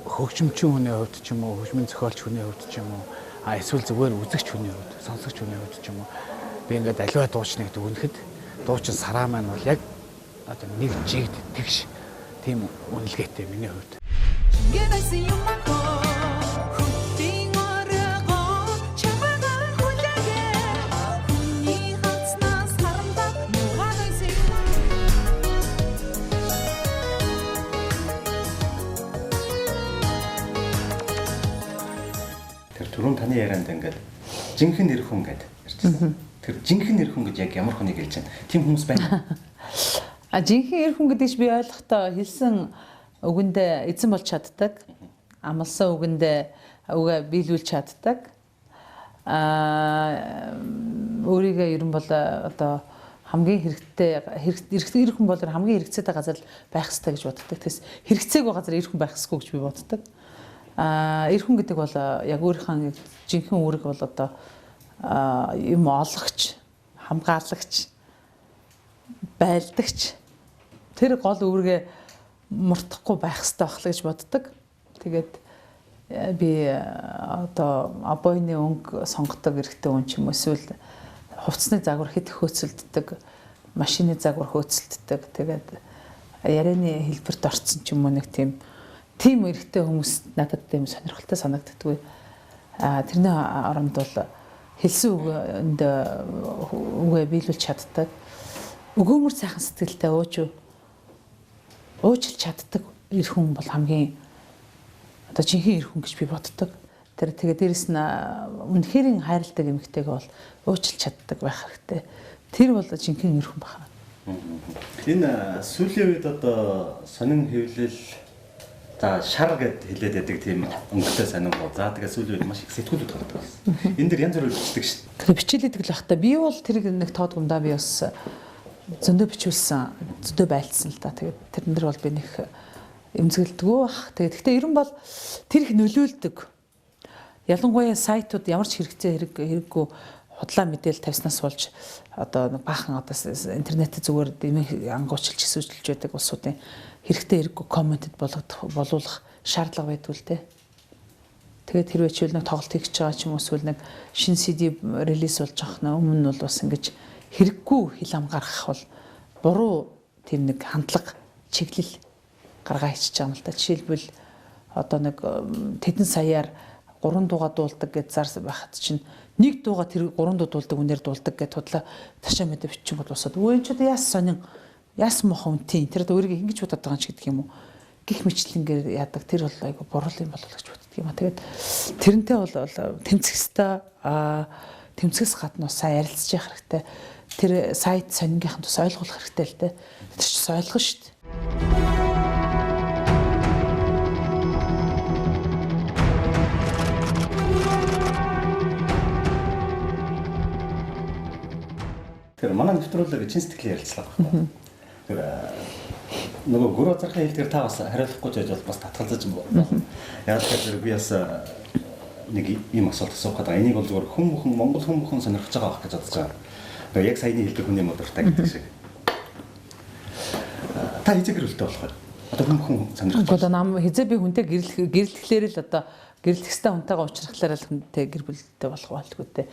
Хөгжимчин хүний хувьд ч юм уу, хөгжмийн зохиолч хүний хувьд ч юм уу, эсвэл зүгээр үзэгч хүний хувьд, сонсогч хүний хувьд ч юм уу би ингээд аливаа дуучныг дүгнэхэд дуучин сараа маань бол яг одоо нэг жигд тэгш тийм үнэлгээтэй миний хувьд. Тэр түрүүн таны ярианд ингээд жинхэнэ эр хүн гэд ярьчихсан. Тэр жинхэнэ эр хүн гэж яг ямар хүнийг хэлж байна? Тийм хүмүүс байна. А жинхэнэ эр хүн гэдгийг би ойлгохдоо хэлсэн үгэндээ эзэн болж чаддаг. Амласан үгэндээ үгээ биелүүлж чаддаг. Өөрийгөө ер нь бол одоо хамгийн хэрэгтэй эр хүн бол хамгийн хэрэгцээтэй газар байх ёстой гэж боддог. Тэгээс хэрэгцээгүй газар эр хүн байх ёсгүй гэж би боддог. Эр хүн гэдэг бол яг өөрийнхөө жинхэнэ үүрэг бол одоо юм олгогч, хамгаалагч, байлдагч тэр гол үүргээ мартахгүй байх хэрэгтэй байх л гэж боддог. Тэгээд би одоо обойны өнгө сонгодог эрэгтэй хүн ч юм уу эсвэл хувцсны загвар хэд хөөцөлддөг, машины загвар хөөцөлддөг. Тэгээд ярианы хэлбэрт орцсон ч юм уу нэг тийм эрэгтэй хүмүүс надад тийм сонирхолтой санагддаггүй. Тэрний оронд бол хэлсэн үгэнд үгээ биелүүлж чаддаг. Өгөөмөр сайхан сэтгэлтэй уучлж чаддаг эр хүн бол хамгийн одоо жинхэнэ эр хүн гэж би боддог. Тэр тэгээ дээрэс нь үнэхэрийн хайрладаг эмэгтэйг бол уучлж чаддаг байх хэрэгтэй. Тэр бол жинхэнэ эр хүн байна. Энэ сүүлийн үед одоо сонин хэвлэл за шар гэд хэлээд байдаг тийм өнгөтэй сонин гоо. За тэгээ сүүлийн үед маш их сэтгүүлүүд гардаг байсан. Энэ дэр янз бүрээр бичдэг шүү дээ. Тэгээ бичээлэдэг л бах та. Би бол тэрийг нэг тоодгүй юм да. Би бас зөндөө бичүүлсэн, зөндөө байлцсан л да. Тэгээд тэрэн дээр бол би нэг эмзэгэлдэггүй бах. Тэгээд гэхдээ ер нь бол тэр их нөлөөлдөг. Ялангуяа сайтууд ямар ч хэрэгцээ хэрэггүй худлаа мэдээлэл тавьснаас болж одоо баахан одоо интернетээ зүгээр дэмэх ангуучилж эсвэжилж байдаг улсуудын хэрэгтэй хэрэггүй комментэд боловлох шаардлага байдгүй л дээ. Тэгээд хэрвээ чивэл нэг тоглолт хийж байгаа ч юм уу эсвэл нэг шинэ CD релиз болж байгаа нэ өмнө нь бол бас ингэж хэрэггүй хил ам гаргах бол буруу тийм нэг хандлага чиглэл гаргаа хийчихэж байгаа юм л да. Жишээлбэл одоо нэг тэдэн саяар 3 дууга дуулдаг гэж зарс байхад чинь нэг дууга тэр 3 дуу дуулдаг үнээр дуулдаг гэж худлаа ташаа мэдээ бичин бол босоод өө энэ ч одоо яас сонин яасан мохон үнтийн тэр одоо өөрийгөө ингэж бодоод байгаа юм ч гэдэг юм уу гих мэтлэнгээр яадаг тэр бол айгу буруу юм болов гэж боддөг юм а. Тэгээд тэрнтэй бол тэмцэх ёстой, тэмцэхээс гадна бас сайн ярилцж явах хэрэгтэй. Тэр сайт сонингийнхан тус ойлгуулах хэрэгтэй л дээ. Тэр чинь ойлгоно шүү дээ. Тэр манай нэвтрүүлэг чин сэтгэлийн ярилцлага байхгүй. Тэр нөгөө гүр базархын хэлдгээр та бас хариулахгүй ч байж бол бас татгалзаж байна. Яг л тэр би бас нэг ийм асуулт асуух гэдэг. Энийг бол зүгээр хүн бүхэн Монгол хүн бүхэн сонирхож байгаа байх гэж бодож байгаа. Тэгээ яг саяны хэлдэг хүний модортай гэдэг шиг. Та хэзээ гэр бүлтэй болох вэ? Одоо хүн бүхэн сонирхож байгаа. Одоо нам хэзээ би хүнтэй гэрлэхлээр л одоо гэрлэх ёстой хүнтэйгээ уулзрахлаар л хүнтэй гэр бүлтэй болох байлгүй дээ.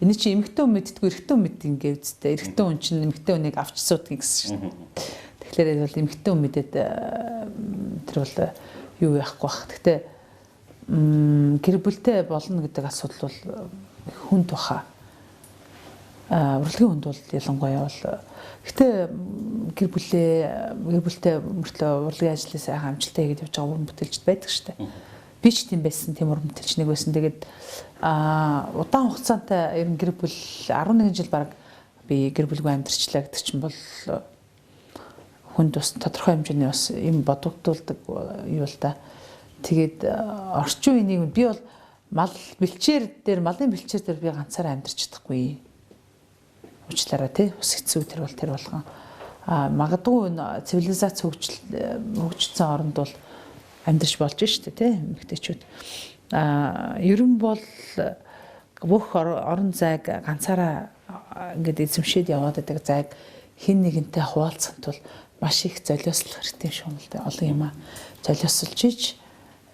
Энэ чинь эмэгтэй хүн мэддэггүй, эрэгтэй хүн мэддэг ингээ үсттэй. Эрэгтэй хүн чинь эмэгтэй хүнийг авч суудаг гэсэн шүү дээ. Тэгэхээр бол эмэгтэй хүн мэдээд тэр бол юу яахгүй бах. Гэхдээ гэр бүлтэй болно гэдэг асуудал бол хүнд баха. Урлагийн хүнд бол ялангуяа бол гэхдээ гэр бүлтэй мөртлөө урлагийн ажлыг сайхан амжилттай хийгээд явж байгаа уран бүтээлчд байдаг шүү дээ. Би ч тийм байсан, тийм уран бүтээлч нэг байсан. Тэгээд удаан хугацаантай ер нь гэр бүл 11 жил баг би гэр бүлгүй амьдарчлаа гэдэг чинь бол хүнд бас тодорхой хэмжээний бас юм бодогдуулдаг юу л да. Тэгээд орчин үеийн би бол мал бэлчээр дээр малын бэлчээр дээр би ганцаараа амьдарч чадахгүй. Уучлаарай тий. Ус хэцүү тэр бол тэр болгон. Магадгүй энэ цивилизац хөгжсөн оронд бол амьдарч болж штэ тий эмэгтэйчүүд. Ер нь бол бүх орон зайг ганцаараа ингээд эзэмшээд яваад байдаг зайг хэн нэгэнтэй хуваалцахын тулд маш их золиослох хэрэгтэй юм шиг юм л да. Олон юм золиослж ич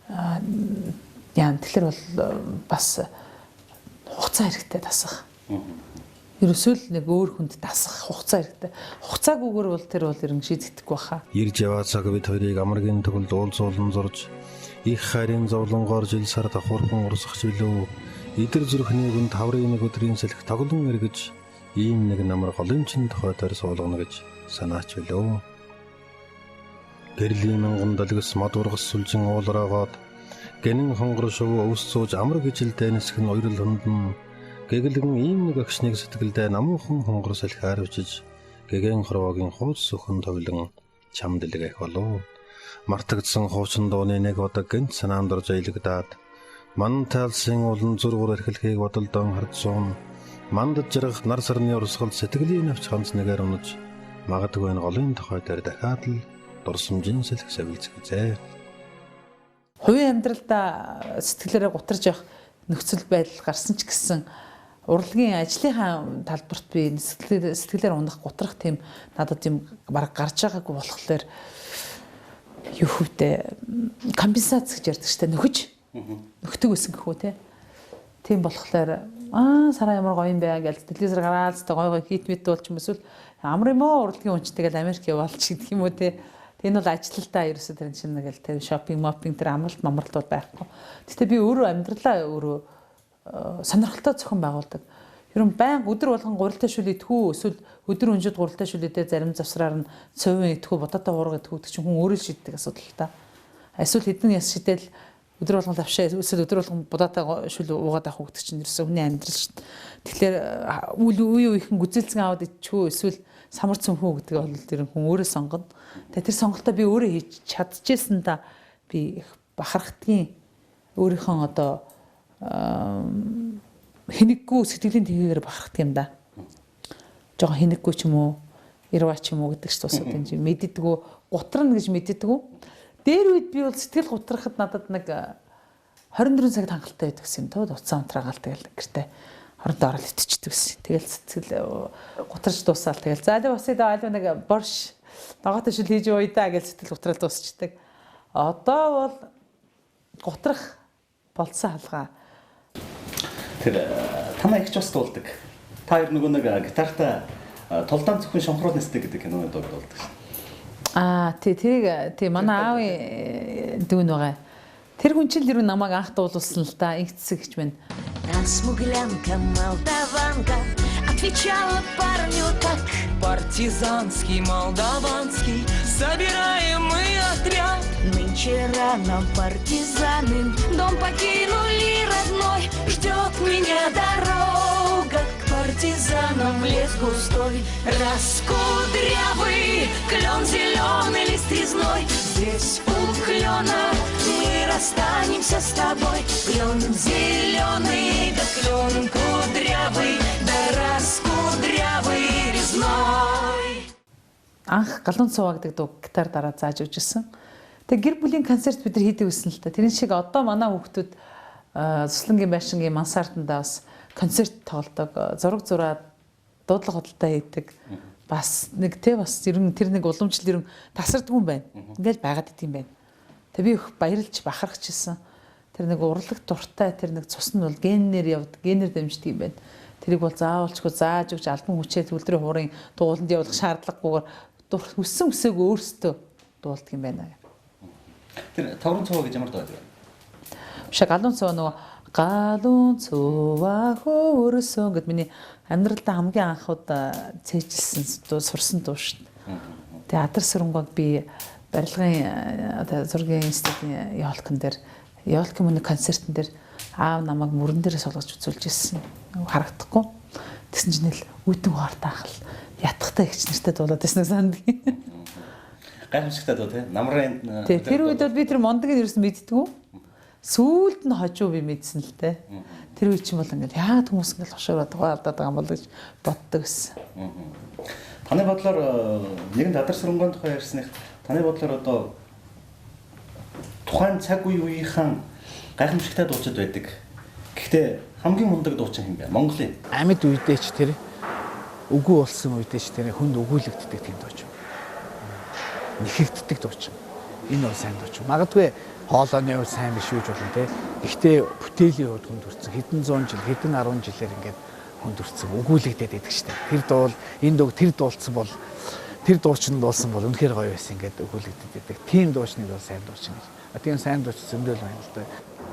яа тэгэхээр бол бас хугацаа хэрэгтэй дасах. Ерөөсөө л нэг өөр хүнд дасах хугацаа хэрэгтэй. Хугацаагүйгээр бол тэр бол ерөн шийдэгдэхгүй баха. Ирж яваа цаг бид хоёрыг амаргийн төгөлд уулзуулан зурж их хайрын зовлонгоор жил сар давхархан урсгах билүү. Идэр зүрхний гүн таврын нэг өдрийн сэлэх тоглон эргэж ийм нэг намар голын чин тухай дээр суулгана гэж санаач билүү. Гэрлийн мянган долгис мод ургас сүлжин уулроогоод гэнэн хонгор шувуу өвс сууж амар гижил дайнсэх нь уярл хундан гэгэлгэн ийм нэг агшныг сэтгэлдээ намуухан хонгор салхиар өчиж гэгэн хорвоогийн хууц сөхөн товлон чам дэлгэх болов. Мартагдсан хуучин дууны нэг удаа гэнт санаанд орж аялагдаад ман тайлсын улан зүргүр эрхлэхийг бодолдон хардсан мандад жаргах нар сарны урсгал сэтгэлийн навч ганц нэгээр унаж магадгүй энэ голын тухай дээр дахиад л дурсамжийн сэлэх савилцгэзээ. Хувийн амьдралдаа сэтгэлээрээ гутарч явах нөхцөл байдал гарсан ч гэсэн Урлагийн ажлынхаа талбарт би сэтгэлээр унах, гутрах тийм надад юм баг гарч байгаагүй болохоор юу хөвтэй компенсац гэж ярьдаг штэ, нөхөж. Нөхдөг байсан гэх үү те. Тийм болохоор сараа ямар гоё юм бэ гэж телевизээр гараад зөте гоё гоё хит мэт болж юм эсвэл амар юм уу урлагийн үнч тэгэл Америк яваалч гэдэг юм уу те. Энэ бол ажилтаа ерөөсөө тэр чинь нэг л тэр шопинг мопинг тэр амралт мамралт бол байхгүй. Гэтэ би өөрөө амьдралаа өөрөө сонирхолтой зохион байгуулдаг. Ер нь байнга өдөр болгон гурилтай шүл идэхүү эсвэл өдөр өнжид гурилтай шүл идэ зарим завсраар нь цовин идэхүү, будаатай хуурга идэхүү гэдэг чинь хүн өөрөө шийддэг асуудал л та. Эсвэл хэдэн яс шидэл өдөр болгон лавшаа эсвэл өдөр болгон будаатай шүл уугаад авах гэдэг чинь ерөөсөө хүний амьдрал шүү дээ. Тэгэхээр үе үеийнхэн гүзэлцэн аваад идчихүү эсвэл самар цөмхүү гэдэг бол тэр хүн өөрөө сонгоно. Тэгээ тэр сонголтоо би өөрөө хийж чадчихсэн та би их бахархдгийн өөрийнхөө одоо хинэггүй сэтгэлийн тэгээгээр бахархдаг юм да. Жохон хинэггүй ч юм уу, ирва ч юм уу гэдэг ч тусаад энэ чинь мэддэггүй, гутрна гэж мэддэггүй. Дээр үед би бол сэтгэл гутрахад надад нэг 24 цагт хангалттай байдаг гэсэн юм. Тууд уцаа унтраагаал тэгэл гэртээ оронд орол итчихдэг гэсэн. Тэгэл сэтгэл гутарч дуусаал тэгэл за аль бас даа аль нэг борш ногоотой шил хийж явъя да гэж сэтгэл гутраал дуусчдаг. Одоо бол гутрах болцсон халгаа. Тэр танай эгч бас дуулдаг. Та хоёр нөгөө нэг гитартай Тулдаан зөвхөн шонхрол нисдэг гэдэг киноны дууг дуулдаг шин. Аа тий, тэрийг тий манай аавын дүүн байгаа. Тэр хүн чинь л ер нь намайг анх дуулуулсан л да. Инх цэцэг гэж байна. Та смуглянка, молдаванка, отвечала парню так. Партизанский, молдаванский, собираем мы отряд. Нынче рано партизаны дом покинули родной. Ждет меня дорога к партизанам в лес густой. Раскудрявый клен зеленый лист резной. Здесь у клена мы расстанемся с тобой. Клен зеленый, да клен кудрявый, да раскудрявый резной. Анх галуун цуваа гэдэг дуу гитар дараа зааж өгч ирсэн. Тэгээ гэр бүлийн концерт бид нар хийдэг байсан л та. Тэрэн шиг одоо манай хүүхдүүд Суслангийн байшингийн мансардандаа бас концерт тоглодог, зураг зураад дуудлага худалдаа хийдэг. Бас нэг те бас ер нь тэр нэг уламжлал ер нь тасардгүй юм байна. Ингээл байгаад идэм юм байна. Тэг би их баярлж бахархаж ирсэн. Тэр нэг урлаг дуртай тэр нэг цус нь бол генээр явд, генээр дамждаг юм байна. Тэрийг бол заавалчгүй зааж өгч албан хүчээр төвлөрийн хуурын дууланд явуулах шаардлагагүйгээр хүссэн хүсээгүй өөрсдөө дуулдаг юм байна. Тэр тавран цуваа гэж ямар дуу вэ? Биш галуун цуваа нөгөө галуун цуваа хөөрсөн гэд миний амьдралдаа хамгийн анх удаа цээжилсэн дуу сурсан дуу шүү дээ. Тэгээ адар сүрэнгог би барилгын одоо зургийн институтын ёлкон дээр ёлкын мөнө концертын дээр аав намайг мөрөн дээрээ суулгаж үзүүлж ирсэн. Харагдахгүй. Тэгсэн чинь л үүдэн хуартаа ахал ятгахтай ихч нартай дуулаад байсан сандгийн. Гайхамшигтай дуу тий. Намрын тий тэр үед бол би тэр мондгийг ерөөсөн мэддэггүй. Сүүлд нь хожуу би мэдсэн л дээ. Тэр үе чинь бол ингээл яагаад хүмүүс ингээл хошоороод тухай алдаад байгаа юм бол гэж боддог гэсэн. Таны бодлоор нэгэн тадар сүрэнгон тухай ярьсных таны бодлоор одоо тухайн цаг үеийнхэн гайхамшигтай дуучид байдаг. Гэхдээ хамгийн мундаг дуучин хэн бэ? Монголын. Амьд үедээ ч тэр үгүй болсон үедээ ч тэр хүнд өгүүлэгддэг тийм дуучин. Нэхэгддэг дуучин. Энэ бол сайн дуучин. Магадгүй хоолойны хувьд сайн биш үуч болно те. Гэхдээ бүтээлийн хувьд хүнд хүрсэн. Хэдэн зуун жил, хэдэн 10 жилээр ингээд хүнд хүрсэн. Өгүүлэгдээд байдаг штэ. Тэр дуул энэ дууг тэр дуулсан бол тэр дуучин дуулсан бол үнэхээр гоё байсан ингээд өгүүлэгдээд байдаг. Тийм дуучныг бол сайн дуучин гэж. А тийм сайн дуучин зөндөл байна л да.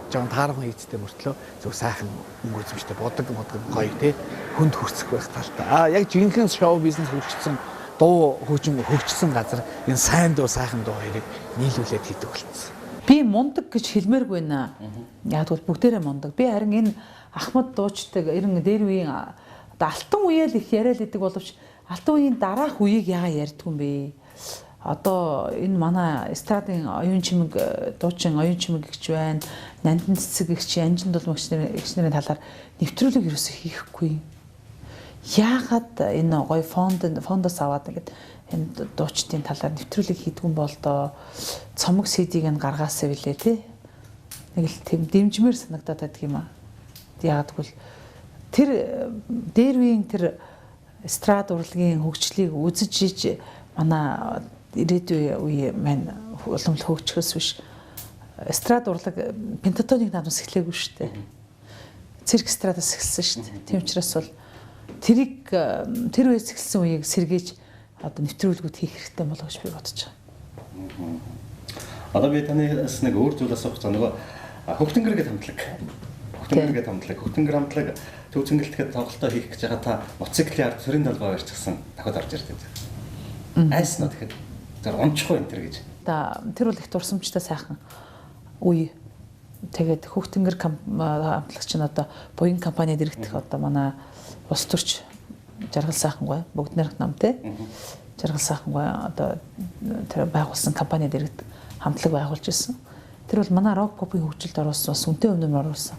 Жоон таархан хийцтэй мөртлөө зөв сайхан өнгө үзмжтэй бодог модог гоё те. Хүнд хүрсэх байх талтай. А яг жинхэнэ шоу бизнес хөгжсөн дуу хөгжим хөгжсөн газар энэ сайн дуу сайхан дуу хоёрыг нийлүүлээд хийдэг болсон. Би мундаг гэж хэлмээргүй нэ. Яг бол бүгдээрээ мундаг. Би харин энэ Ахмад дуучдаг ерэн дээр үеийн одоо алтан үеэл их яриад идэг боловч алтан үеийн дараах үеийг яа ярьдгүй юм бэ? Одоо энэ манай эстрадын оюун чимэг дуучин оюун чимэг гэгч байна. Нандин цэцэг гэгч, Анжин дулмагч гэгч нарын талаар нэвтрүүлэг ерөөсөө хийхгүй. Яагаад энэ гоё фондоос аваад ингээд энэ дуучдын талаар нэвтрүүлэг хийдгүн бол доо цомог CD-г нь гаргаасаа билээ тий. Нэг л тийм дэмжмээр санагдаад байдаг юм аа. Яагаад гэвэл Тэр дээр үеийн тэр эстрад урлагийн хөгжлийг үзэж иж манай ирээдүйн үе маань улам л хөгжихөөс биш. Эстрад урлаг пентатоник наадмаас эхлээгүй шүү дээ. Цирк эстрадаас эхэлсэн шүү дээ. Тийм учраас бол тэрийг тэр үеэс эхэлсэн үеийг сэргийж одоо нэвтрүүлгүүд хийх хэрэгтэй болов гэж би бодож байгаа. Одоо би танаас нэг өөр зүйл асуух гэж нөгөө Хөхтөнгөр гэдэг хамтлаг. Хөхтөнгөр гэдэг хамтлаг. Хөхтөнгөр хамтлаг төв цэнгэлтэхэд тоглолтоо хийх гэж байгаа та мотоциклийн ард цорын далбаа барьчихсан дахиад орж ирдэг. Айсан уу тэгэхэд зөв унчихгүй энэ төр гэж. Тэр бол их дурсамжтай сайхан үе. Тэгээд Хөхтөнгөр хамтлагч нь одоо буян компанид иргэдэх одоо манай улс төрч Жаргал сайхангүй бүгд нэрх нам те. Жаргал сайхангүй одоо тэр байгуулсан компанид иргэд хамтлаг байгуулж ирсэн. Тэр бол манай рок попын хөгжилд оруулсан бас үнэтэй өмнө оруулсан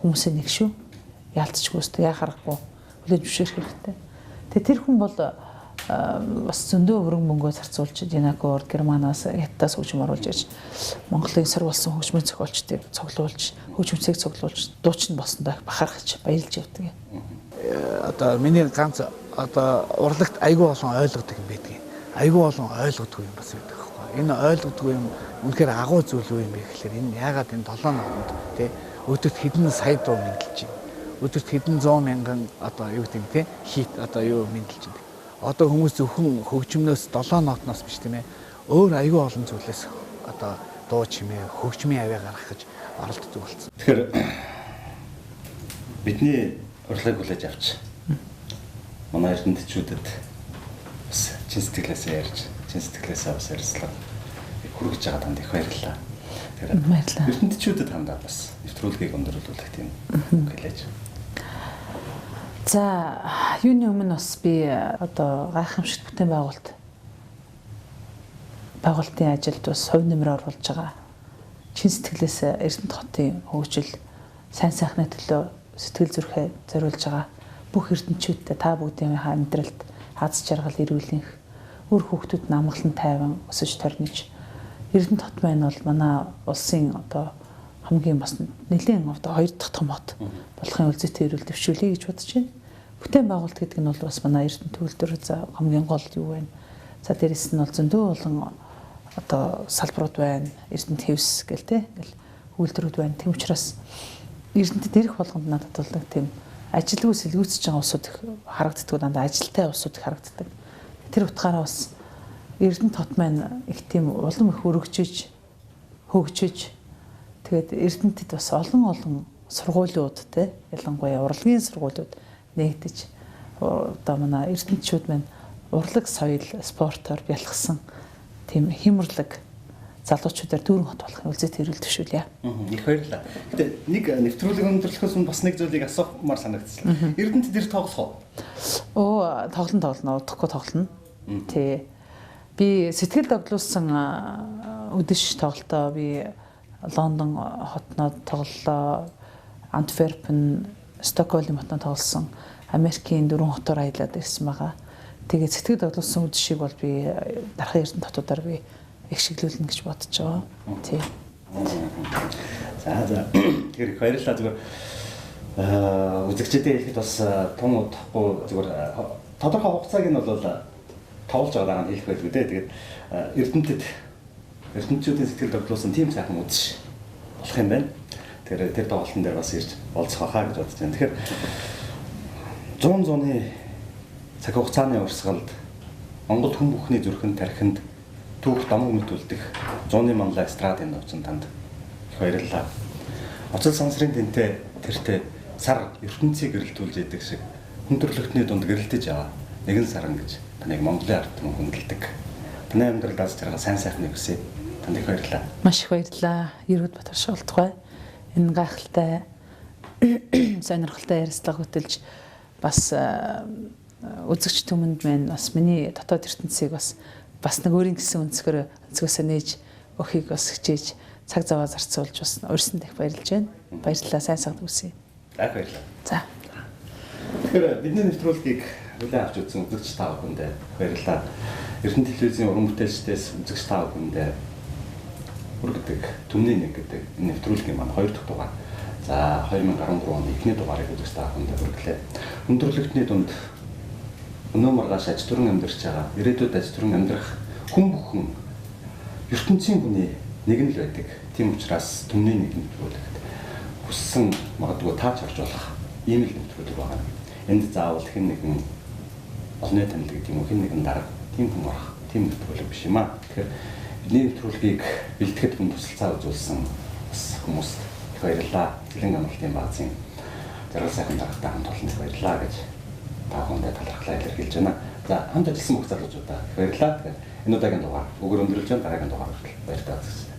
хүмүүсийн нэг шүү. Яалтчгүй өстө яа харахгүй хүлээж зөвшөөрөх хэрэгтэй. Тэгээ тэр хүн бол бас зөндөө хөрөнгө мөнгөө зарцуулж Динакор, Германаас, Хятадаас хөгжим оруулж ирж Монголын сар болсон хөгжмийн зохиолчдыг цуглуулж, хөгжимцгийг цуглуулж дуучин болсондоо их бахархаж баярлж явдаг. Одоо миний ганц одоо урлагт айгүй олон ойлгодог юм байдгийг. Айгүй олон ойлгодгүй юм бас байдаг байхгүй. Энэ ойлгодгүй юм үнэхээр агуу зүйл үү юм бэ гэхлээр энэ яагаад энэ 7 нотод тий өдөрт хэдэн сая дуу мэдлж байна. Өдөрт хэдэн 100 мянган одоо юу гэдэг нь тий хит одоо юу мэдлж байна. Одоо хүмүүс зөвхөн хөгжмнөөс 7 нотноос биш тийм ээ. Өөр айгүй олон зүйлээс одоо дуу чимээ хөгжмийн авиа гаргах гэж оролддог болсон. Тэгэхээр бидний урлагийг хүлээж авч манай эрдэмтдчүүдэд бас чин сэтгэлээсээ ярьж, чин сэтгэлээсээ бас ярьслаа хүргэж байгаа танд их баярлалаа. Тэгэхээр баярлалаа. Эрдэмтдчүүдэд хандаа бас нэвтрүүлгийг өндөрлүүлэх тийм хэлээж. За, юуны өмнө бас би одоо гайхамшигт бүтээн байгуулалтын ажилд бас хувь нэмрээ оруулж байгаа. Чин сэтгэлээс Эрдэнэт хотын хөгжил, сайн сайхны төлөө сэтгэл зүрхээ зориулж байгаа бүх эрдэнэчүүдтэй та бүгдийнхээ амьдралд аз жаргал эрүүлэнх, үр хүүхдүүд нь амгалан тайван өсөж торниж Эрдэнэт хот маань бол манай улсын одоо хамгийн бас нэлээд одоо хоёр дахь том хот болохын үлзийтэй эрүүл дэвшүүлье гэж бодож байна. Бүтээн байгуулалт гэдэг нь бол бас манай Эрдэнэт төвлөр хамгийн гол юу вэ? За дээрэс нь бол зөндөө олон одоо салбарууд байна. Эрдэнэт хэвс гэл те ингээл үйлдвэрүүд байна. Тэм учраас Эрдэнэтэд ирэх болгонд надад бол нэг тийм ажилгүй сэлгүүцэж байгаа улсууд их харагддаг, дандаа ажилтай улсууд их харагддаг. Тэр утгаараа бас Эрдэнэт хот маань их тийм улам их өргөжиж, хөгжиж тэгээд Эрдэнэтэд бас олон олон сургуулиуд те ялангуяа урлагийн сургуулиуд нэгдэж одоо манай эрдэнэтчүүд маань урлаг соёл спортоор бялхсан тийм хэмэрлэг залуучуудаар дүүрэн хот болох үлзийт эрүүл төвшүүлье. Их баярлалаа. Гэтэ нэг нэвтрүүлэг өндөрлөхөөс өмнө бас нэг зүйлийг асуумаар санагдчихлаа. Эрдэнэт дэр тоглох уу? Оо, тоглоно, удахгүй тоглоно. Тий. Би сэтгэл догдлуулсан үдэш тоглолтоо би Лондон хотнод тоглолоо, Антверпен, Стокгольм хотнод тоглосон. Америкийн 4 хотоор аялаад ирсэн байгаа. Тэгээд сэтгэл догдлуулсан үдэшийг бол би дархан Эрдэнэт хотуудаар би их шиглүүлнэ гэж бодож байгаа. Тий. За за. Тэгэхээр их баярлалаа зүгээр үзэгчдэд хэлэхэд бас тун удахгүй зүгээр тодорхой хугацааг нь бол тоглож байгаа нь хэлэх байлгүй дээ. Тэгээд Эрдэнэтэд эрдэнэтчүүдийн сэтгэл догдлуулсан тийм сайхан үдэш болох юм байна. Тэгэхээр тэр тоглолтын дээр бас ирж олзох байхаа гэж бодож байна. Тэгэхээр 100-ны цаг хугацааны урсгалд Монгол хүн бүхний зүрхэн тархинд түүх домог мэт үлдэх зууны манлай эстрадын дуучин танд их баярлалаа. Оцол сансрын тэнтэй тэртээ сар ертөнцийг гэрэлтүүлж идэг шиг хүн төрлөختний дунд гэрэлтэж яваа нэгэн саран гэж таныг Монголын ард түмэн хүндэлдэг. Таны амьдралд аз жаргал сайн сайхныг хүсье. Танд их баярлалаа. Маш их баярлалаа. Ерөөд Батар шолтгой. Энэ гайхалтай сонирхолтой ярилцлага хөтөлж бас үзэгч түмэнд маань бас миний дотоод ертөнцийг бас нэг өөрийн гэсэн өнцгөөсөө нээж өгөхийг бас хичээж цаг заваа зарцуулж бас урьсан их баярлж байна. Баярлалаа. Сайн сагд хүсье. За баярлалаа. За. Тэгэхээр бидний нэвтрүүлгийг хүлээн авч үзсэн үзэгч та бүхэндээ баярлалаа. Эрдэнэ телевизийн уран бүтээлчдээс үзэгч та бүхэндээ хүргэдэг түмний нэг гэдэг энэ нэвтрүүлгийн маань 2 дахь дугаар. За 2013 оны эхний дугаарыг үзэгч та бүхэнд хүргэлээ. Өндөрлөгтний дунд өнөө маргааш аж төрөн амьдарч байгаа, ирээдүйд аж төрөн амьдрах хүн бүхэн ертөнцийн хүний нэг нь л байдаг. Тийм учраас түмний нэг нэвтрүүлэгт хүссэн магадгүй таач орж болох ийм л нэвтрүүлэг байгаа. Энд заавал хэн нэгэн олонний танил гэдэг юм уу, хэн нэгэн дарга тийм хүн орох тийм нэвтрүүлэг биш юм аа. Тэгэхээр бидний нэвтрүүлгийг бэлтгэхэд хүн тусалцаа үзүүлсэн бас хүмүүст их баярлалаа. Цэлэн амралтын баазын жаргал сайхан даргатай хамт олон их баярлалаа гэж та бүхэндээ талархлаа илэрхийлж байна. За хамт ажилласан бүх залуучуудаа их баярлалаа. Тэгэхээр энэ удаагийн дугаар өгөр өндөрлөж байна. Дараагийн дугаар хүртэл баяртай үзэгч.